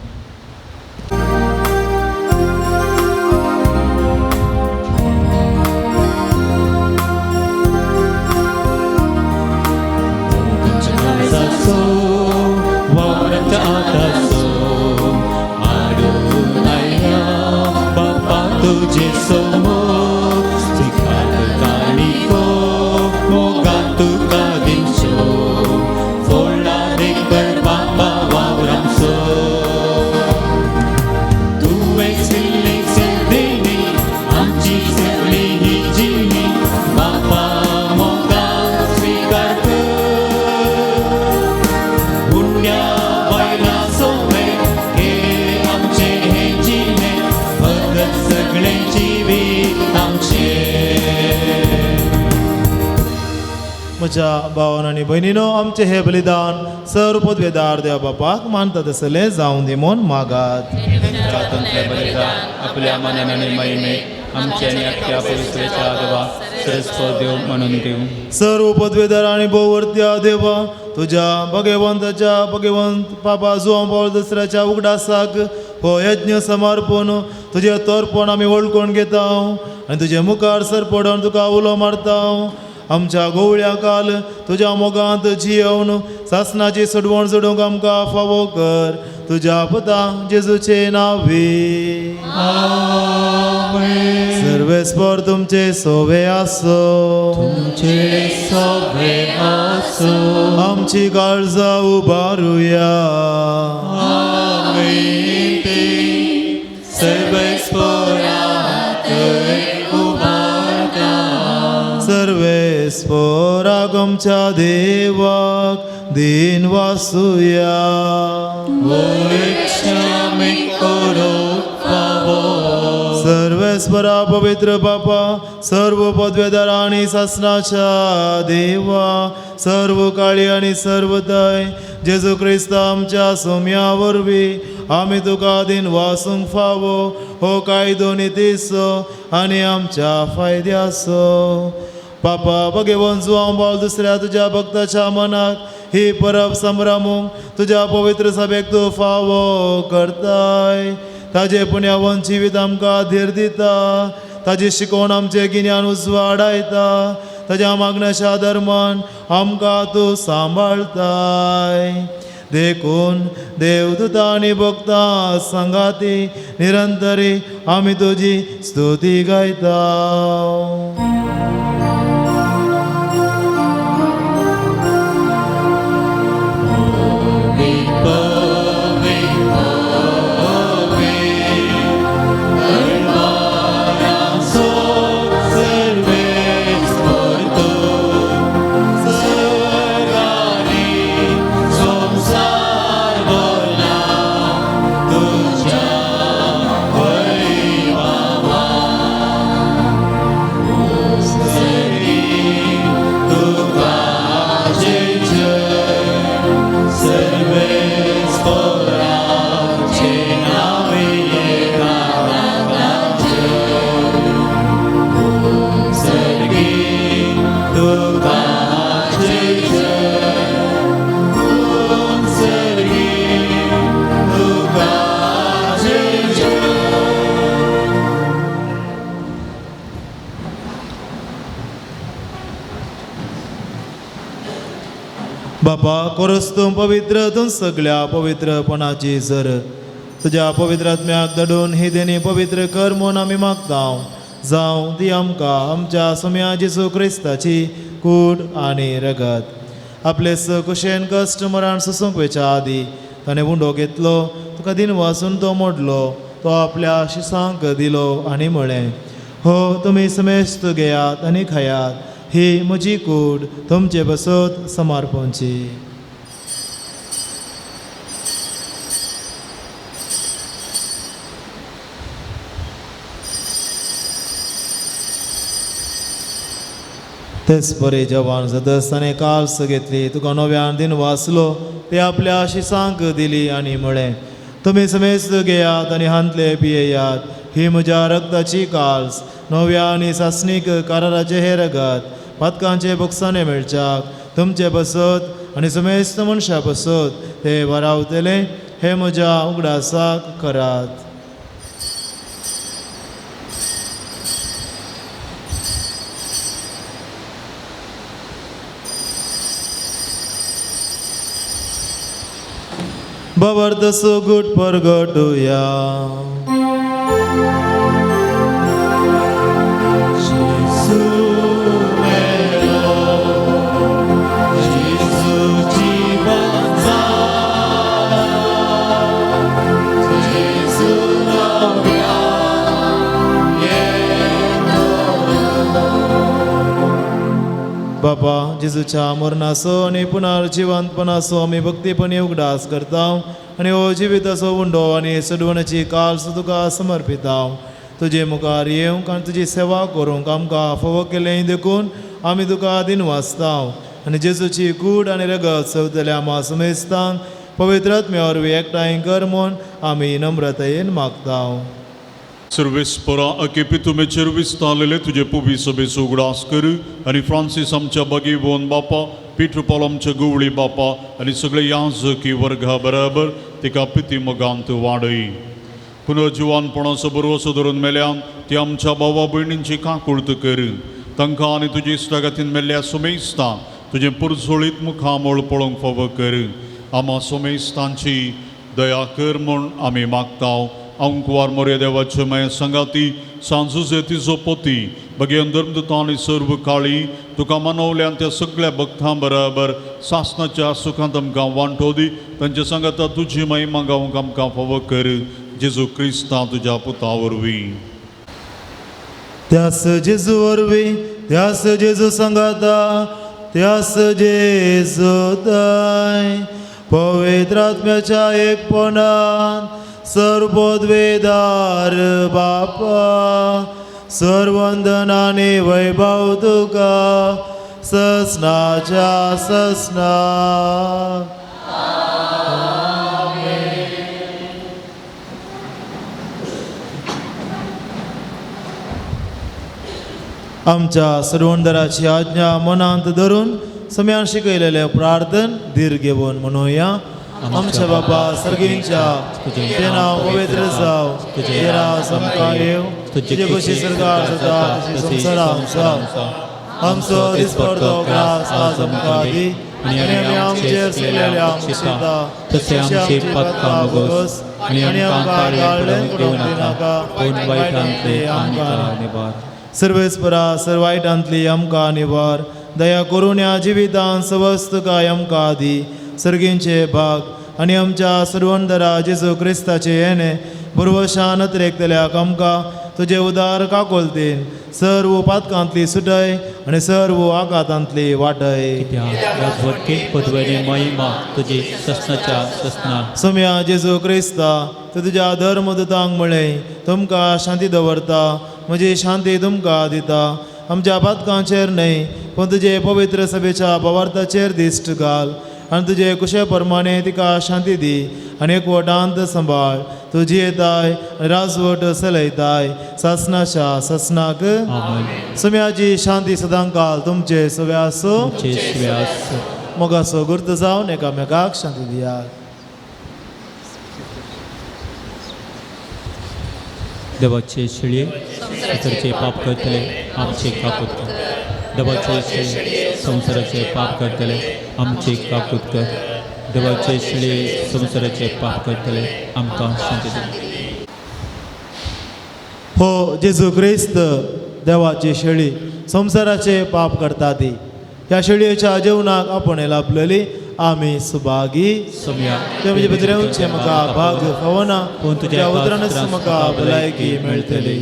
म्हज्या भावान आनी भयणीनो, आमचें हें बलिदान सर पदवेदार देवा बापाक मानता तसलें जावं दी म्हूण मागात.
बलिदान आपल्या मनान आनी महिमेक आमच्या आनी अख्ख्या पवित्रेच्या देवा सरस्वत देव म्हणून देव.
सर्व पदवेदार आनी भोवर्त्या देवा, तुज्या भगवंताच्या भगवंत बाबा जुवां पावल दुसऱ्याच्या उगडासाक हो यज्ञ समर्पण तुजें तोरपण आमी वळखून घेता आनी तुजे मुखार सर पडोन तुका उलो मारता. आमच्या गोवळ्या काल तुज्या मोगांत जियोवन सासनाची सडवण जोडूंक आमकां फावो कर. तुज्या पुता जेजूचे नांवे. सर्वेस्पर तुमचे सोवे आसो.
तुमचे सोवे आसो.
आमची काळजां उबारुया.
आमी ती सर्वेस्पराक उबारता.
सर्वेस्पराक आमच्या देवाक दिन वासुया.
वैक्षमे करो फावो.
सर्वेस्परा पवित्र बापा, सर्व पदवेदार आणि सासनाच्या देवा, सर्व काळी आणि सर्व दय जेजू क्रिस्त आमच्या सोम्या वरवीं आमी तुका दिन वासूंक फावो हो कायदो नितीचो आनी आमच्या फायद्याचो. पापा भगेवन जुवांव बावल दुसऱ्या तुज्या भक्ताच्या मनाक ही परब संभ्रमूंक तुज्या पवित्र सभेक तूं फावो करताय. ताजे पुण्यावन जिवीत आमकां धीर दिता, ताजी शिकवण आमचें गिन्यान उजवाडायता, ताज्या मागण्याच्या धर्मान आमकां तूं सांबाळताय. देखून देवदूता आनी भक्तां सांगाती निरंतरी आमी तुजी स्तुती गायता. बापा कोरस तूं पवित्र तूं सगळ्या पवित्रपणाची जर तुज्या पवित्र आत्म्याक धाडून ही देणी पवित्र कर म्हूण आमी मागता. जावं ती आमकां आमच्या सोम्या जेजू क्रिस्ताची कूड आनी रगत. आपले कुशेन कश्ट मरण सोसूंक वयच्या आदी ताणें उंडो घेतलो, तुका दिन वासून तो मोडलो, तो आपल्या शिसांक दिलो आनी म्हळें, हो तुमी समेस्त घेयात आनी खायात, ही म्हजी कूड तुमचे बसत समर्पणची. तेच परी जवान सदस ताणें काल्स घेतली, तुका नव्यान दिन वाचलो, ते आपल्या शिसांक दिली आनी म्हळें, तुमी समेस्त घेयात आनी हांतले पियेयात, ही म्हज्या रक्ताची काल्स, नव्या आनी सासणीक कराराचें हें रगत, पातकांचे बोगसाणे मेळच्याक तुमचे बसत आनी समेस्त मनशां बसत ते वरावतले, हे म्हज्या उगडासाक करात. बाबर तसो गुट परगटुया. बाबा जेजूच्या मरणाचो आनी पुनर्जिवंतपणाचो आमी भक्तीपणी उगडास करता आनी हो जिविताचो उंडो आनी सडवण्याची काल्स तुका समर्पिता. तुजे मुखार येवंक आनी तुजी सेवा करूंक आमकां फावो केलें देखून आमी तुका दिन वाचता आनी जेजूची कूड आनी रगत सवतल्या आमा समेस्तांक पवित्र आत्म्या वरवीं एकठांय कर म्हूण आमी नम्रतायेन मागता.
सर्वेस्परा अकेपी तुमेचेर विस्तारलेले तुजे पुवी सभेचो उगडास कर आनी फ्रांसीस आमच्या बागेवन बापा, पीटर पॉल आमच्या गुवळी बापा आनी सगळे याजकी वर्गा बराबर तिका पिती मोगांत वाडय. पुनर्जिवानपणाचो बरोसो धरून मेल्यान ती आमच्या भावा भयणींची काकुळत कर. तांकां आनी तुजी इश्टागतीन मेल्ल्या सुमेस्तां तुजें पुरसोळीत मुखामळ पळोवंक फावो कर. आमा सुमेस्तांची दया कर म्हूण आमी मागता. अंकुवार मोरया देवाचे माया सांगाती सांजुजे तिजो पोती बगेन धर्मदूतां आनी सर्व काळी तुका मनवल्यान त्या सगळ्या भक्तां बराबर सासनाच्या सुखांत आमकां वांटो दी तांच्या सांगाता तुजी महिमा गावंक आमकां फावो कर जेजू क्रिस्ता तुज्या पुता वरवीं.
त्यास जेजू वरवीं त्यास जेजू सांगाता त्यास जेजू दाय पवित्र आत्म्याच्या एकपणान सर्वोद्वेदार बापा सर्वंदनाने वैभव तुका ससनाच्या ससना. आमच्या सर्वंदराची आज्ञा मनांत धरून सम्यान शिकयलेले प्रार्थन धीर घेवन म्हणूया. आमच्या बाबा सर्गींच्या तुझे नाव पवित्र जाव, तुझे राज आमकां येव, तुजे कशी सरकार जाता तशी संवसारांत जावं. आमचो दिसपडतो ग्रास आज आमकां दी आनी आमी आमचेर चुकलेल्या आमच्या
तसे आमचे पातकां भोगोस आनी आमकां ताळें पडूंक दिवं नाका, पूण वायटांतले आमकां निवार.
सर्वेस्परा सर्व वायटांतली आमकां निवार, दया करून ह्या जिवितान सवस्त काय आमकां दी. सर्गींचे भाग आनी आमच्या सर्वंदरा जेजू क्रिस्ताचे येणे बुरवशान अत्रेकतल्याक आमकां तुजे उदार काकोलतीन सर्व पातकांतली सुटय आनी सर्व आघातांतली वाटय.
कित्याक राजवटके पदवेने महिमा तुजी ससनाच्या ससना.
सोम्या जेजू क्रिस्ता तूं तुज्या धर्मदूतांक म्हळें तुमकां शांती दवरता, म्हजी शांती तुमकां दिता. आमच्या पातकांचेर न्हय पूण तुजे पवित्र सभेच्या भावार्थाचेर दिश्ट घाल आनी तुजे कुशे प्रमाणे तिका शांती दी आनी एकवटांत सांबाळ. तूं जियेताय आनी राजवट चलयताय सासनाच्या सासनाक.
आमेन.
सोम्याची शांती सदांकाल तुमचे सगळे आसूं.
तुमचे श्रेयास.
मोगाचो गुर्त जावन एकामेकाक शांती दियात.
देवाचे शिळये संवसाराचे पाप करतले आमचे काकूत कर. देवाचे शिळये संवसाराचे पाप करतले आमचे काकूत कर. देवाचे शिळये संवसाराचे पाप करतले आमकां शांती दी.
हो जेजू क्रिस्त देवाची शेळी संवसाराचे पाप करता ती ह्या शेळयेच्या जेवणाक आपण लाभलेली आमी सुभागी.
सोम्या
ते म्हणजे भितर म्हाका भाग फावना,
पूण तुज्या
तुज्या उतरानच म्हाका भलायकी मेळटली.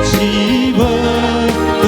जीवन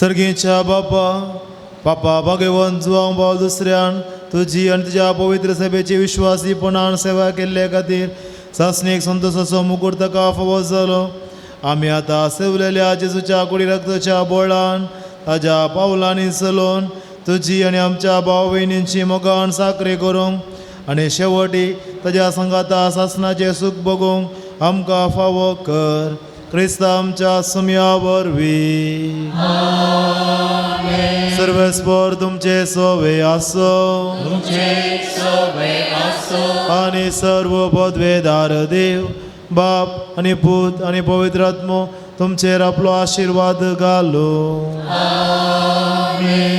सर्गीच्या बापा पापा भगवंत जुवांव पावल दुसऱ्यान तुजी आनी तुज्या पवित्र सभेची विश्वासीपणान सेवा केल्ले खातीर सासणीक संतोषाचो मुकूट ताका फावो जालो. आमी आतां सेवलेल्या जेजूच्या कुडी रक्ताच्या बोळान ताज्या पावलांनी चलोवन तुजी आनी आमच्या भाव भयणींची मोगान साकरी करूंक आनी शेवटी ताज्या संगाता सासणाचें सूख भोगूंक आमकां फावो कर. क्रिस्ता आमच्या सुमया वरवीं. सर्वेस्पर तुमचे सोवे आसो आनी सर्व पदवेदार देव बाप आनी पूत आनी पवित्र आत्मो तुमचेर आपलो आशिर्वाद घालो.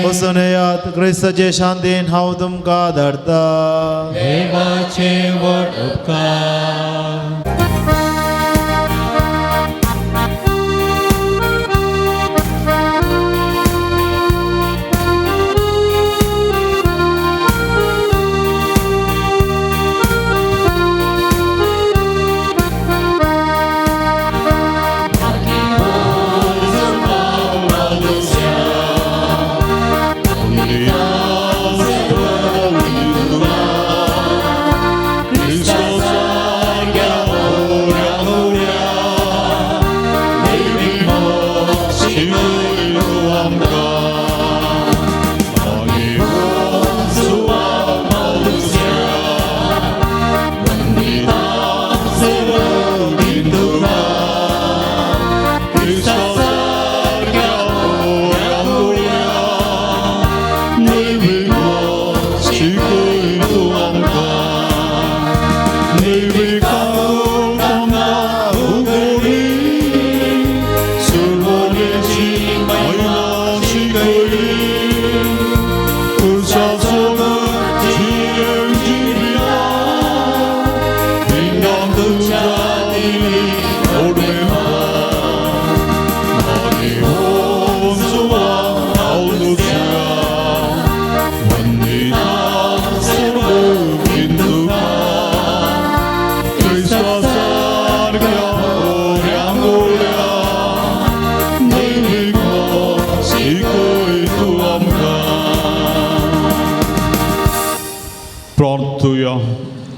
वचून येयात क्रिस्ताचे शांतीन हांव तुमकां धाडटा.
देवाचे व्हड उपकार.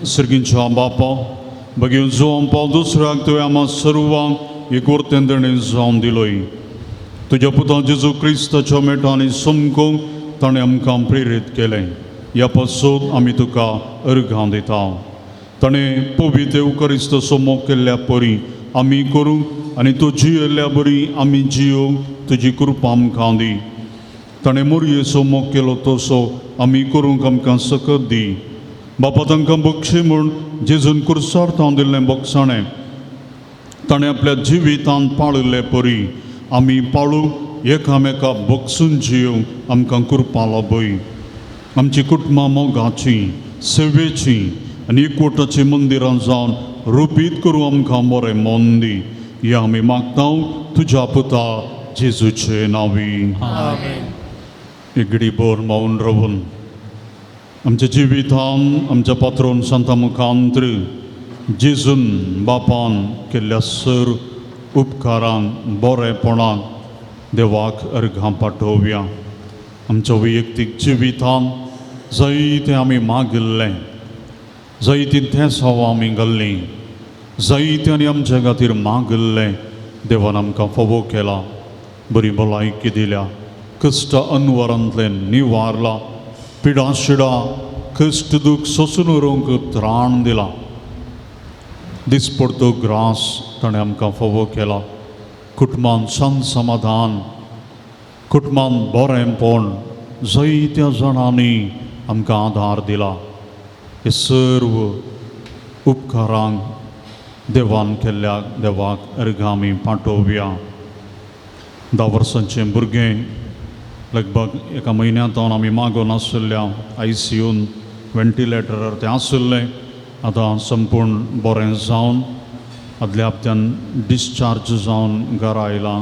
सर्गींच्या बापा बगीन जुवां पाव दुसऱ्याक तुवें आमा सर्वांक एक वर्तें देणें जावन दिलोय. तुज्या पुता जेजू क्रिस्ताच्या मेटांनी समकूंक ताणें आमकां प्रेरीत केलें. ह्या पासून आमी तुका अर्घां दिता. ताणें पवित्र उकरिस्त मोग केल्ल्या परी आमी करूंक आनी तूं जियेल्ल्या बरी आमी जियोंक तुजी कृपा आमकां दी. ताणें मोरयेचो मोग केलो तसो आमी करूंक आमकां सकत दी. बापा तांकां बक्षी म्हूण जेजून कुर्सार तांव दिल्लें बोगसाणें ताणें आपल्या जिवितांत पाळिल्ले परी आमी पाळूंक एकामेका बक्षून जियोंक आमकां कृपा लाभय. आमची कुटुंबां मोगाचीं सेवेचीं आनी एकवटाचीं मंदिरां जावन रुपीत करूं आमकां बरें मन दी. हें आमी मागता तुज्या पुता जेजूचे नांवी. एक घडी भर मौन रावून आमच्या जिवितान आमच्या पात्रोन सांता मुखांत्र जेजून बापान केल्ल्या सर उपकारांक बरेपणाक देवाक अर्घां पाठोवया. आमच्या वैयक्तीक जिवितान जायतें आमी मागिल्लें, जायतीं थेसांव आमी घाल्लीं, जायतें आनी आमच्या खातीर मागिल्लें देवान आमकां फावो केला, बरी भलायकी दिल्या, कश्ट अनवरांतलें निवारला, पिडा शिडा कश्ट दूख सोसून उरोवंक त्राण दिला. दिसपडतो ग्रास ताणें आमकां फावो केला. कुटुंबान शांत समाधान, कुटुंबान बरेंपण जायत्या जाणांनी आमकां आदार दिला. हे सर्व उपकारांक देवान केल्ल्या देवाक अर्घां आमी पाठोवया. 10 वर्सांचें भुरगें लगभग एका म्हयन्यांत आमी मागून आशिल्ल्या आयसीयून व्हेंटिलेटरार तें आशिल्लें. आतां संपूर्ण बरें जावन आदल्या हप्त्यान डिस्चार्ज जावन घरा आयलां.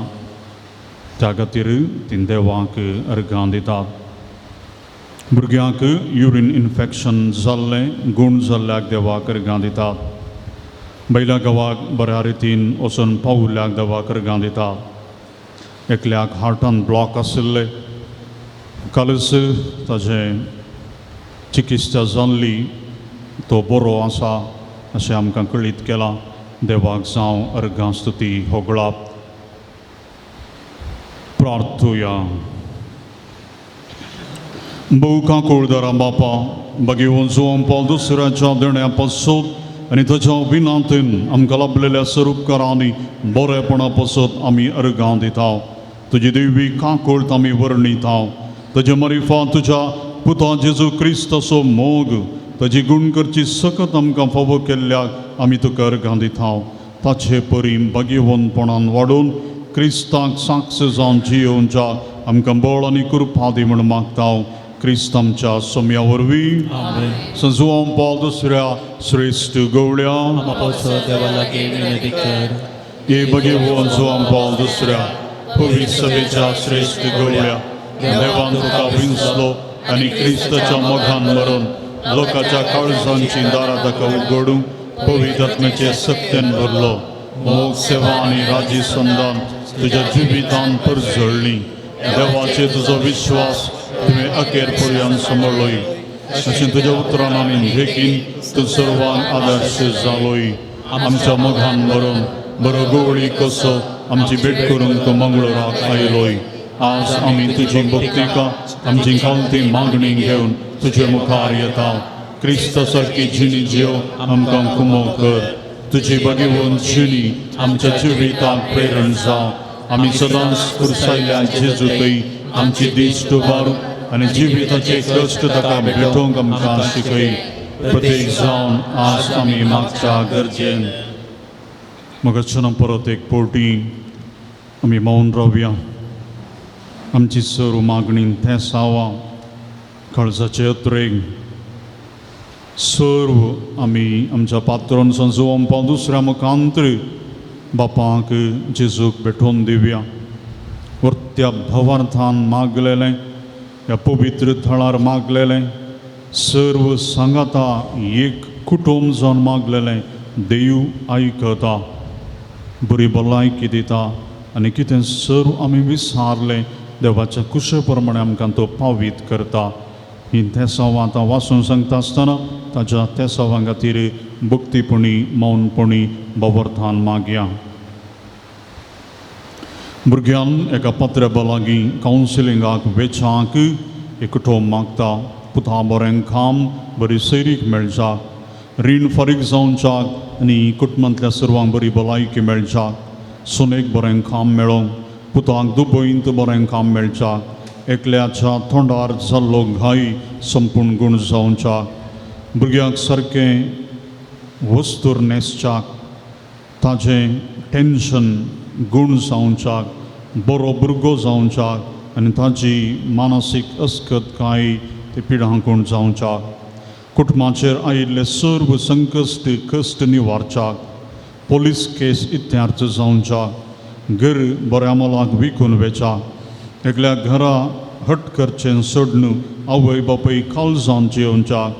त्या खातीर ती देवाक अर्घां दितात. भुरग्यांक युरीन इन्फेक्शन जाल्लें गूण जाल्ल्याक देवाक अर्घां दितात. बैला गांवाक बऱ्या रितीन वचून पावुल्ल्याक देवाक अर्घां दितात. एकल्याक हार्टान ब्लॉक आशिल्ले, कालच ताजें चिकित्सा जाल्ली, तो बरो आसा अशें आमकां कळीत केलां। देवाक जावं अर्घां स्तुती होगळाप। प्रार्थुया। भोव कुळदारा बापा, बागेवन जुवान पावल दुसऱ्याच्या देण्या पासत आनी ताच्या विनांतीन आमकां लाभलेल्या स्वरूपकारांनी बरेपणा पासत आमी अर्घां दिता। तुजी देवी काकूळत आमी वर्णिता। ताजे मारिफात तुज्या पुता जेजू क्रिस्ताचो मोग, ताजी गुण करची सकत आमकां फावो केल्ल्याक आमी तुका अर्घां दिता। ताचे परी बागेवनपणान वाडून क्रिस्ताक साक्ष जावन जियोवच्या आमकां बळ आनी कृपा दी म्हूण मागता क्रिस्त आमच्या सोम्या वरवीं। संजुवान पावल दुसऱ्या श्रेश्ठ गवळ्या
देवा लागीं विनंती कर।
हे भगेवन जुवान पावल दुसऱ्या पवित्र सभेच्या श्रेश्ठ गवळ्या, देवान तुका विंचलो आनी क्रिस्ताच्या मोगान मरून लोकांच्या काळजांची दारां ताका उगडूंक पवित्र आत्म्याचे सक्तेन भरलो। मोग, सेवा आनी राजी संदान तुज्या जिवितान परजळ्ळी। देवाचेर तुजो विश्वास तुवें अखेर पर्यंत सांबाळ्ळोय। अशें तुज्या उतरान आनी देखीन तूं सर्वांक आदर्श जालोय। आमच्या मोगान भरून बरो गवळी कसो आमची भेट करूंक तूं मंगळूराक आयलोय। आज आमी तुजी भक्तिका आमची खालती मागणी घेवन तुजे मुखार येता। क्रिस्ता सारकी जिणी जियो आमकां कुमो कर। तुजी भगवंत जिणी आमच्या जिविताक प्रेरण जावं। आमी सदांच कुर्सायल्या जेजूतय आमची दिश्ट उबारूंक आनी जिविताचे कश्ट ताका भेटोवंक आमकां शिकय। प्रत्येक जावन आज आमी मागच्या गरजेन मगच्छना परत एक पवटी आमी मौन रावया। आमची सर्व मागणी तें सावा काळजाचे अत्रेक सर्व आमी आमच्या पात्रोन संजुवान पावल दुसऱ्या मुखांतर बापाक जेजूक भेटोवन दिवया। वर्त्या भवार्थान मागलेलें, ह्या पवित्र थळार मागलेलें, सर्व सांगाता एक कुटुंब जावन मागलेलें देव आयकता, बरी भलायकी दिता आनी कितें सर्व आमी विसारलें देवाच्या कुशे प्रमाणे आमकां तो पावीत करता। ही तेसांवां आतां वाचून सांगता आसतना ताज्या तेसांवां खातीर भक्तीपणी मौनपणी भवर्थान मागया। भुरग्यान एका पत्र्या लागीं कावन्सिलिंगाक वेचाक एकटो मागता। पुता बरें काम बरी सैरीक मेळच्या, रीण फारीक जावच्याक आनी कुटुंबांतल्या सर्वांक बरी भलायकी मेळच्याक, सुनेक बरें काम मेळोंक, पुताक दुबयंत बरें काम मेळच्याक, एकल्याच्या तोंडार जाल्लो घाय संपूर्ण गूण जावच्याक, भुरग्यांक सारकें वस्तूर न्हेसच्याक, ताजें टेंशन गूण जावच्याक, बरो भुरगो जावच्याक आनी ताजी मानसीक अस्कतकाय ते पिडांकूण जावच्याक, कुटुंबाचेर आयिल्ले सर्व संकश्ट कश्ट निवारच्याक, पोलीस केस इत्यार्थ जावच्याक, घर बऱ्या मोलाक विकून वेच्याक, एकल्या घरा हट करचें सोडून आवय बापूय काळजान जियोवच्याक,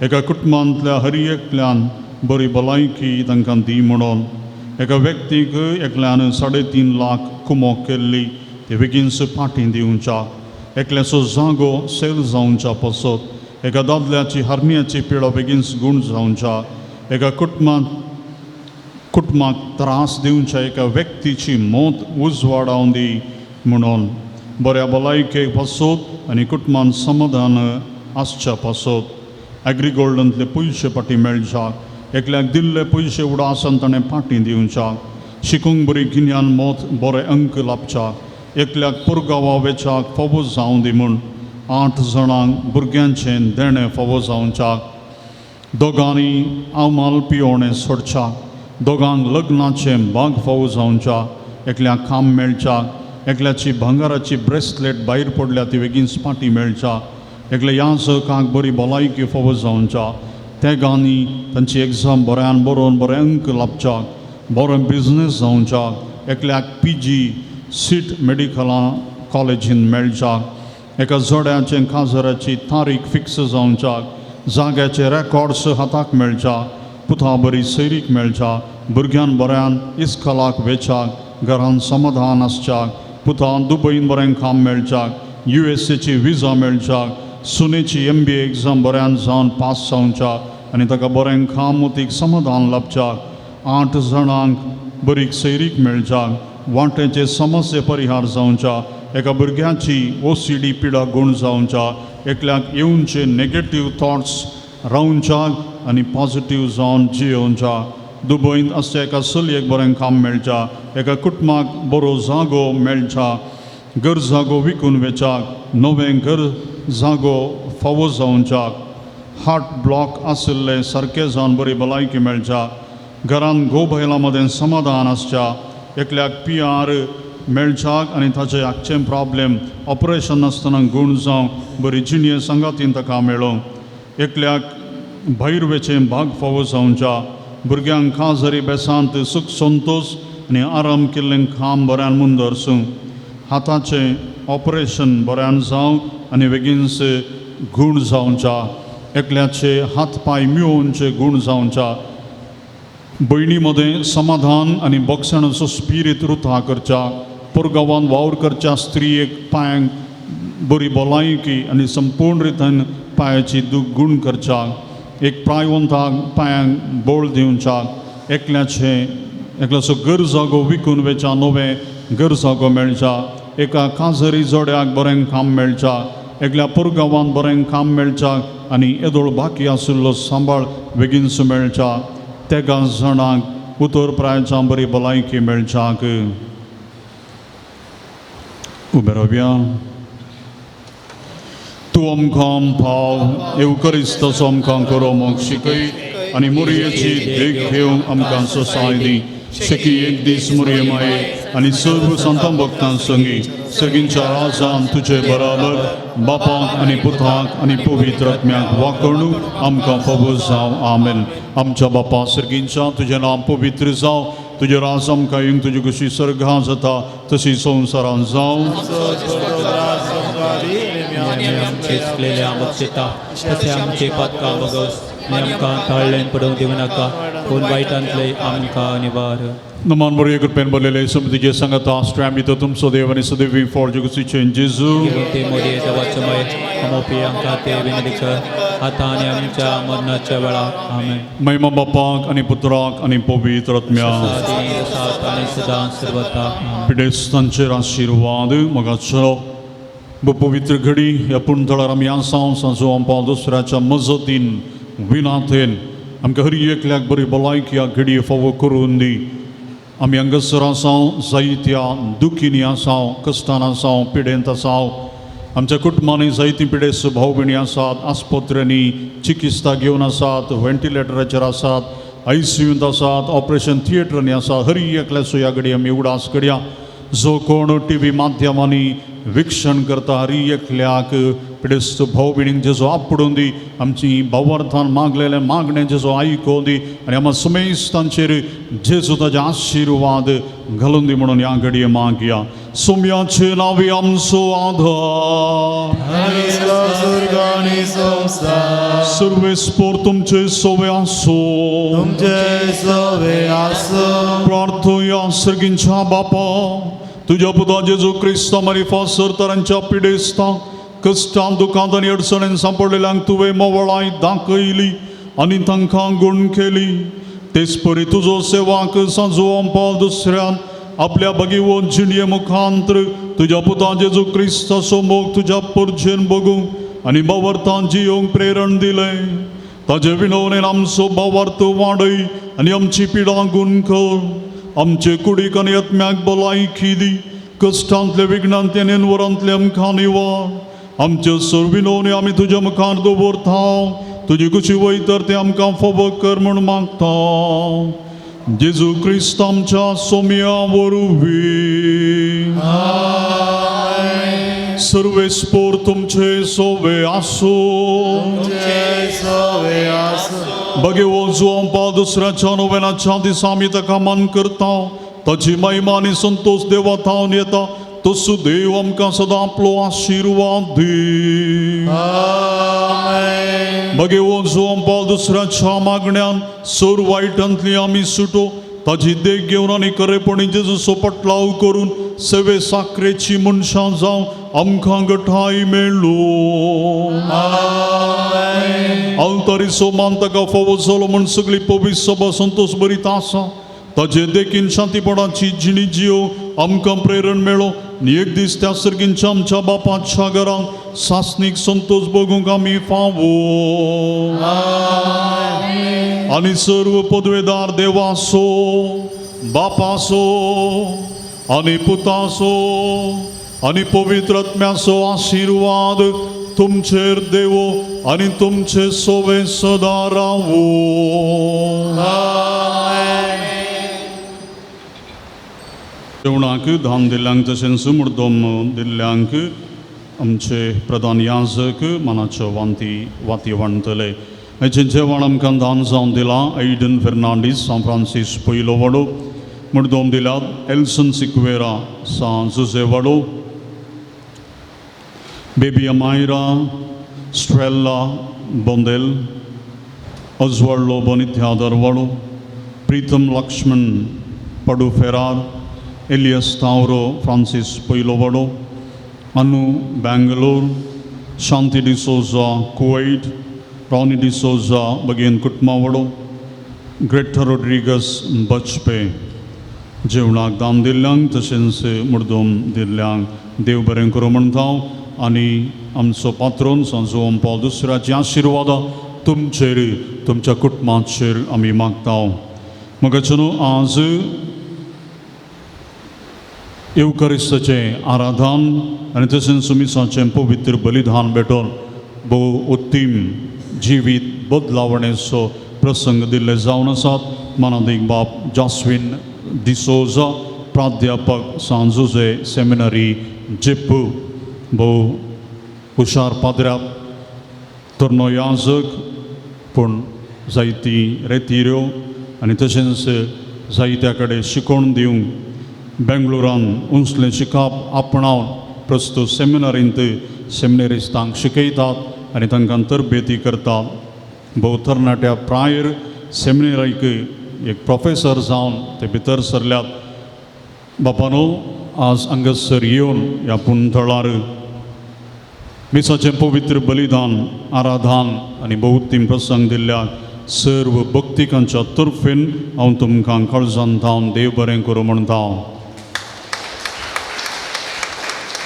एका कुटुंबांतल्या हर एकल्यान बरी भलायकी तांकां दी म्हणून एका व्यक्तीक एकल्यान 3.5 लाख कुमोक केल्ली ते बेगीनच फाटीं दिवच्याक, एकल्याचो जागो सेल जावच्या पासत, एका दादल्याची हरण्याची पिळो बेगीनच गूण जावच्याक, एका कुटुंबांत कुटुंबाक त्रास दिवच्या एका व्यक्तीची मौत उजवाडावन दी म्हणून बऱ्या भलायके पासत आनी कुटुंबान समाधान आसच्या पासत, एग्रीगोल्डांतले पयशे फाटीं मेळच्याक, एकल्याक दिल्ले पयशे उडासान ताणें फाटीं दिवच्याक, शिकूंक बरी गिन्यान मत बरे अंक लाभच्याक, एकल्याक पुरगांवा वेच्याक फावो जावं दी म्हूण 8 जाणांक भुरग्यांचें देणें फावो जावच्याक, दोगांनी आमाल पियोणें सोडच्याक, दोगांक लग्नाचें भाग फावो जावच्याक, एकल्याक काम मेळच्याक, एकल्याची भांगराची ब्रेसलेट भायर पडल्या ती बेगीन फाटीं मेळच्याक, एकल्या याचकाक बरी भलायकी फावो जावच्याक, तेगांनी तांची एग्जाम बऱ्यान बरोवन बरे अंक लाभच्याक, बरो बिजनेस जावच्याक, एकल्याक PG सीट मेडिकला कॉलेजीन मेळच्याक, एका जोड्याचें काजराची तारीख फिक्स जावच्याक, जाग्याचे रेकॉर्ड्स हाताक मेळच्याक, पुता बरी सैरीक मेळच्याक, भुरग्यान बऱ्यान इस्कॉलाक वेच्याक, घरान समाधान आसच्याक, पुतान दुबयन बरें काम मेळच्याक, युएसएची विजा मेळच्याक, सुनेची एमबीए एग्जाम बऱ्यान जावन पास जावच्याक आनी ताका बरें काम उतीक समाधान लाबच्याक, 8 जाणांक बरी सैरीक मेळच्याक, वांट्याचे समस्ये परिहार जावच्या, एका भुरग्याची ओसीडी पिडा गूण जावच्या, एकल्याक येवचे नेगेटीव थॉट्स रावच्याक आनी पॉजिटीव जावन जियोवच्या, दुबयंत आसच्या एका चलयेक बरें काम मेळच्या, एका कुटुंबाक बरो जागो मेळच्या, घर जागो विकून वेच्याक, नवें घर जागो फावो जावच्याक, हार्ट ब्लॉक आशिल्ले सारके जावन बरी भलायकी मेळच्या, घरान घोव बायलां मदें समाधान आसच्या, एकल्याक पी आर मेळच्याक आनी ताचे आखचें प्रॉब्लेम ऑपरेशन नासतना गूण जावंक बरी जिणये सांगातीन ताका मेळोंक, एकल्याक भायर वेचें भाग फावो जावच्या, भुरग्यांक खाजरी बेसांत सुख संतोश आनी आराम केल्लें काम बऱ्यान मुंदरसूं, हाताचें ऑपरेशन बऱ्यान जावं आनी बेगीनच गूण जावच्या, एकल्याचे हात पांय मेळोवचे गूण जावच्या, भयणी मदें समाधान आनी बक्षणाचो स्पिरीत रुथा करच्या, पुरगांवान वावर करच्या स्त्रियेक पांयांक बरी भलायकी आनी संपूर्ण रितीन पांयाची दूख गूण करच्या, एक प्रायवंताक पांयांक बळ दिवच्या, एकल्याचे एकल्याचो घर जागो विकून वेच्या नवें घर जागो मेळच्या, एका काजरी जोड्याक बरें काम मेळच्या, एकल्या पुरगांवान बरें काम मेळच्या आनी येदोळ बाकी आशिल्लो सांबाळ बेगीनसो मेळच्या, तेगां जाणांक उतर प्रायच्या बरी भलायकी मेळच्याक. उबे रावया. तूं आमकां पाव येवकरिस्ताचो आमकां करो मोग शिकय आनी मोरयेची देख घेवंक आमकां सोसाय दी. शेकी एक दीस मोरये माये आनी सर्व संतां भक्तां संगी सगळींच्या राजान तुजे बराबर बापाक आनी पुताक आनी पवित्र आत्म्याक वाकणू आमकां फावो जावं. आमेन. आमच्या बापा सर्गींच्या तुजें नांव पवित्र जावं, तुजें राज आमकां येवंक, तुजी कशी सर्गां जाता तशी संवसारान जावं.
आमचे चुकलेल्या बक्षिता तशें आमचे पातकां बगस आनी आमकां ताळ्ळेन पडोवंक दिवं नाका, पूण वायटांतले आमकां निवार.
नमान बरे कृपेन भरलेले समितीचे सांगता आस्ट्रामी तो तुमचो देव आनी सदैवी फॉर जगुसीचे जेजू.
ते मोदये देवाचो मय अमोपी आमकां ते विनंती कर आतां आनी आमच्या मरणाच्या वेळा. आमेन.
महिमा बापाक आनी पुत्राक आनी पवित्र आत्म्याक.
आनी सदां सर्वता.
पिडेस्तांचेर आशिर्वाद. मोगाचो पवित्र घडी ह्या पुणथळार आमी आसांव सांजो आमपाव दुसऱ्याच्या मजतीन विनाथेन आमकां हर एकल्याक बरी भलायकी ह्या घडी फावो करून दी. आमी हांगासर आसांव जायत्या दुखींनी आसांव, कश्टान आसांव, पिडेंत आसांव. आमच्या कुटुंबांनी जायतीं पिडेस्त भाव भयणी आसात, आस्पत्र्यांनी चिकित्सा घेवन आसात, व्हेंटिलेटराचेर आसात, आयसीयूंत आसात, ऑपरेशन थिएटरांनी आसात. हर एकल्याचो ह्या घडी आमी उगडास करया. जो कोण टी व्ही माध्यमांनी विक्षण करता हर एकल्याक पिडेस्त भाव भयणींक जेजो आपडून दी, आमची भावार्थान मागलेलें मागणें जेजो आयकोन दी आनी आमकां समेस्तांचेर जेजो ताजे आशिर्वाद घालून दी म्हणून ह्या घडये मागया. सोम्याचे नांवे आमचो आधार, सर्वेस्पोर तुमचे सोवे आसो,
तुमचे सवे आसो.
प्रार्थया. सर्गींच्या बापा, तुज्या पुता जेजू क्रिस्ता मारिफा सरतरांच्या पिडेस्तांक कश्टान दुखांत आनी अडचणेन सांपडलेल्यांक तुवें मोवळाय दाखयली आनी तांकां गूण केली. तेच परी तुजो सेवाक सांजो आमपाल दुसऱ्यान आपल्या भगिवंत जिणये मुखांत्र तुज्या पुता जेजू क्रिस्ताचो मोग तुज्या परजेन बगूंक आनी भावार्थान जियोंक प्रेरण दिलें. ताजे विनवणेन आमचो भावार्थ वाडय आनी आमची पिडा गूण कर. आमचे कुडीक आनी आत्म्याक भलायकी दी. कश्टांतले विघ्नांतले आनी अनवरांतले आमकां निवार. आमच्यो सर्व विनवणी आमी तुज्या मुखार दवरता. तुजी कुशी वयतर तें आमकां फावो कर म्हूण मागता. जेजू क्रिस्त आमच्या सोम्या वरवीं. सर्वेस्पोर तुमचे सोवे आसूं.
तुमचे सवे आसो.
भगवंत जुआंपा दुसऱ्याच्या नोवेनाच्या दिसा आमी ताका मान करता. ताची महिमा आनी संतोश देवा थावन येता. तसो देव आमकां सदां आपलो आशिर्वाद दी.
आमेन.
भगवंत जुआंपा दुसऱ्याच्या मागण्यान सोर वायटांतली आमी सुटो. ताची देख घेवन आनी खरेपणी जेजूचो पटलाव करून सेवे साकरेची मनशां जावं आमकां गठाय मेळ्ळो. आल्तारीचो मान ताका फावो जालो म्हूण सगळी पवित्र सभा संतोश बरीत आसा. ताजे देखीन शांतीपणाची जिणी जियो आमकां प्रेरण मेळो आनी एक दीस त्या सर्गींच्या आमच्या बापाच्या घरांत सासणीक संतोश भोगूंक आमी फावो. आनी सर्व पदवेदार देवासो बापासो आनी पुतासो आनी पवित्र आत्म्याचो आशिर्वाद तुमचेर देवो आनी तुमचे सोवे सदा रावो. जेवणाक धान दिल्ल्यांक तशेंच मुर्दम दिल्ल्यांक आमचे प्रधान याजक मनाच्यो वांती वाती वांटतले. हाचें जेवण आमकां दान जावन दिलां ऐडन फेर्नांडीस सांत फ्रांसीस पयलो वाडो. मुर्दम दिल्यात एल्सन सिक्वेरा सांत जुजे वाडो, बेबी अमायरा स्ट्रेल्ला बोंदेल अजवाडलो बोनित्यादर वाडो, प्रितम लक्ष्मण पडू फेरार, एलियस तावरो फ्रांसीस पयलो वाडो, अनु बेंगलोर, शांती डिसोजा कुवैट, रॉनी डिसोजा बगेन कुटुंबा वाडो, ग्रेटा रोड्रिगस बचपे. जेवणाक दान दिल्ल्यांक तशेंच मुर्दम दिल्ल्यांक देव बरें करूं म्हणटा आनी आमचो पात्रोन सांजोवन पावल दुसऱ्याची आशिर्वादां तुमचेर तुमच्या कुटुंबाचेर आमी मागता. मगाचो न्हू आज येवकरिस्ताचें आराधन आनी तशेंच मिसाचें पवित्र बलिदान भेटोवन भोव उत्तीम जिवीत बदलावणेचो प्रसंग दिल्ले जावन आसात. मानादीक बाप जास्विन डिसोजा प्राध्यापक सांजुजे सेमिनरी जेप्पू, भोव हुशार पाद्र्याप, तरनो याजक पूण जायती रेतिऱ्यो आनी तशेंच जायत्या कडेन शिकोवन दिवंक बेंगलोरान उंचलें शिकप आपणावन प्रस्तूत सेमिनारींत सेमिनरिस्तांक शिकयतात आनी तांकां तरबेती करतात. भोव तरणाट्या प्रायर सेमिनरीक एक प्रोफेसर जावन ते भितर सरल्यात. बापानो आज हांगासर येवन ह्या पुंथळार मिसाचें पवित्र बलिदान आराधन आनी बहुतीम प्रसंग दिल्ल्या सर्व भक्तिकांच्या तर्फेन हांव तुमकां काळजान थावन देव बरें करूं म्हणटा.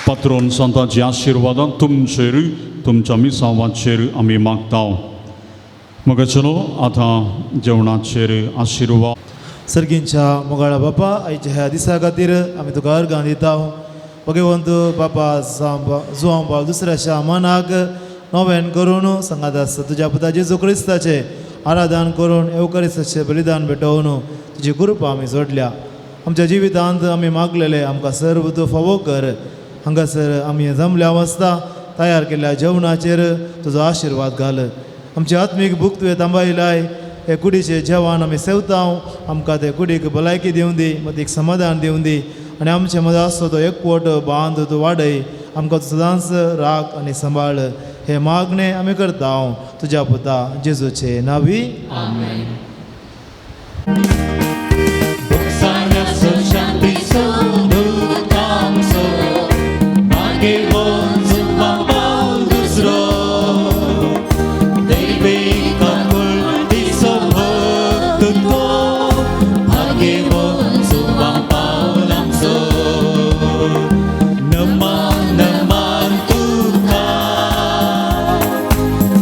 पात्रोन सांताची आशिर्वादां तुमचेर तुमच्या मिसावाचेर आमी मागता. मगाचो न्हू आतां जेवणाचेर आशिर्वाद.
सर्गींच्या मोगाळा बापा, आयच्या ह्या दिसा खातीर आमी तुका अर्गां दिता. भगवंत बापा जुवांव पावल दुसऱ्याच्या मनाक नव्यान करून सांगात आसता तुज्या पुता जेजू क्रिस्ताचें आराधन करून येवकरिस्ताचें बलिदान भेटोवन तुजी कृपा आमी जोडल्या. आमच्या जिवितांत आमी मागलेले आमकां सर्व तूं फावो कर. हांगासर आमी जमल्या वाजता तयार केल्ल्या जेवणाचेर तुजो आशिर्वाद घाल. आमची आत्मीक भूक तुवें थांबयलाय. हे कुडीचें जेवण आमी सेवता, आमकां ते कुडीक भलायकी दिवं दी, मतीक समाधान दिवं दी आनी आमचे मदीं आसतो तो एकवट बांद तूं वाडय. आमकां सदांच राख आनी सांबाळ. हे मागणें आमी करता तुज्या पुता जेजूचे नावी.
आमेन.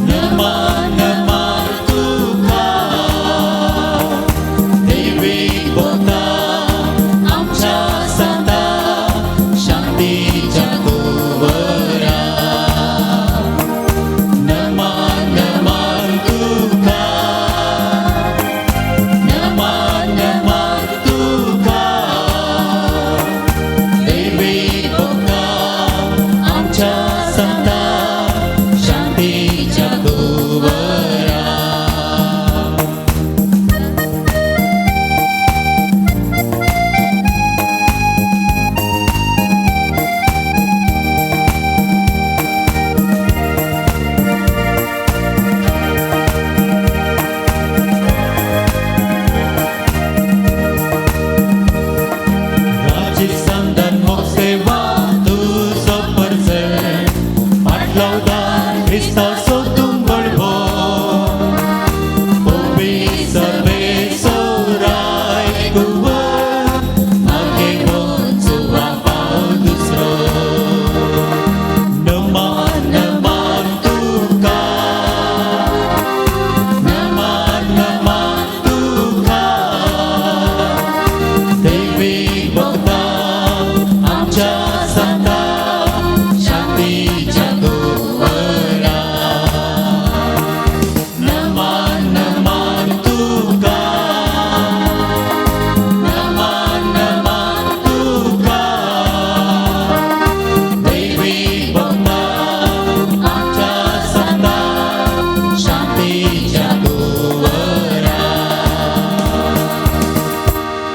नमान नमान तुका.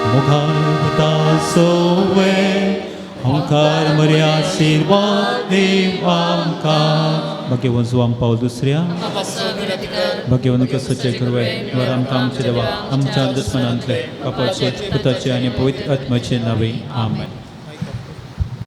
मुखार पुता सोवे ओंकार मर्या आशिर्वाद देव आमकां. भाग्यवंत जुवान पावल दुसऱ्या, भाग्यवंत कसोचे कृपे वर आमकां आमचे देवा आमच्या दुस्मनांतले बापाचे पुताचे आनी पवित्र आत्म्याचे नावे. आमेन.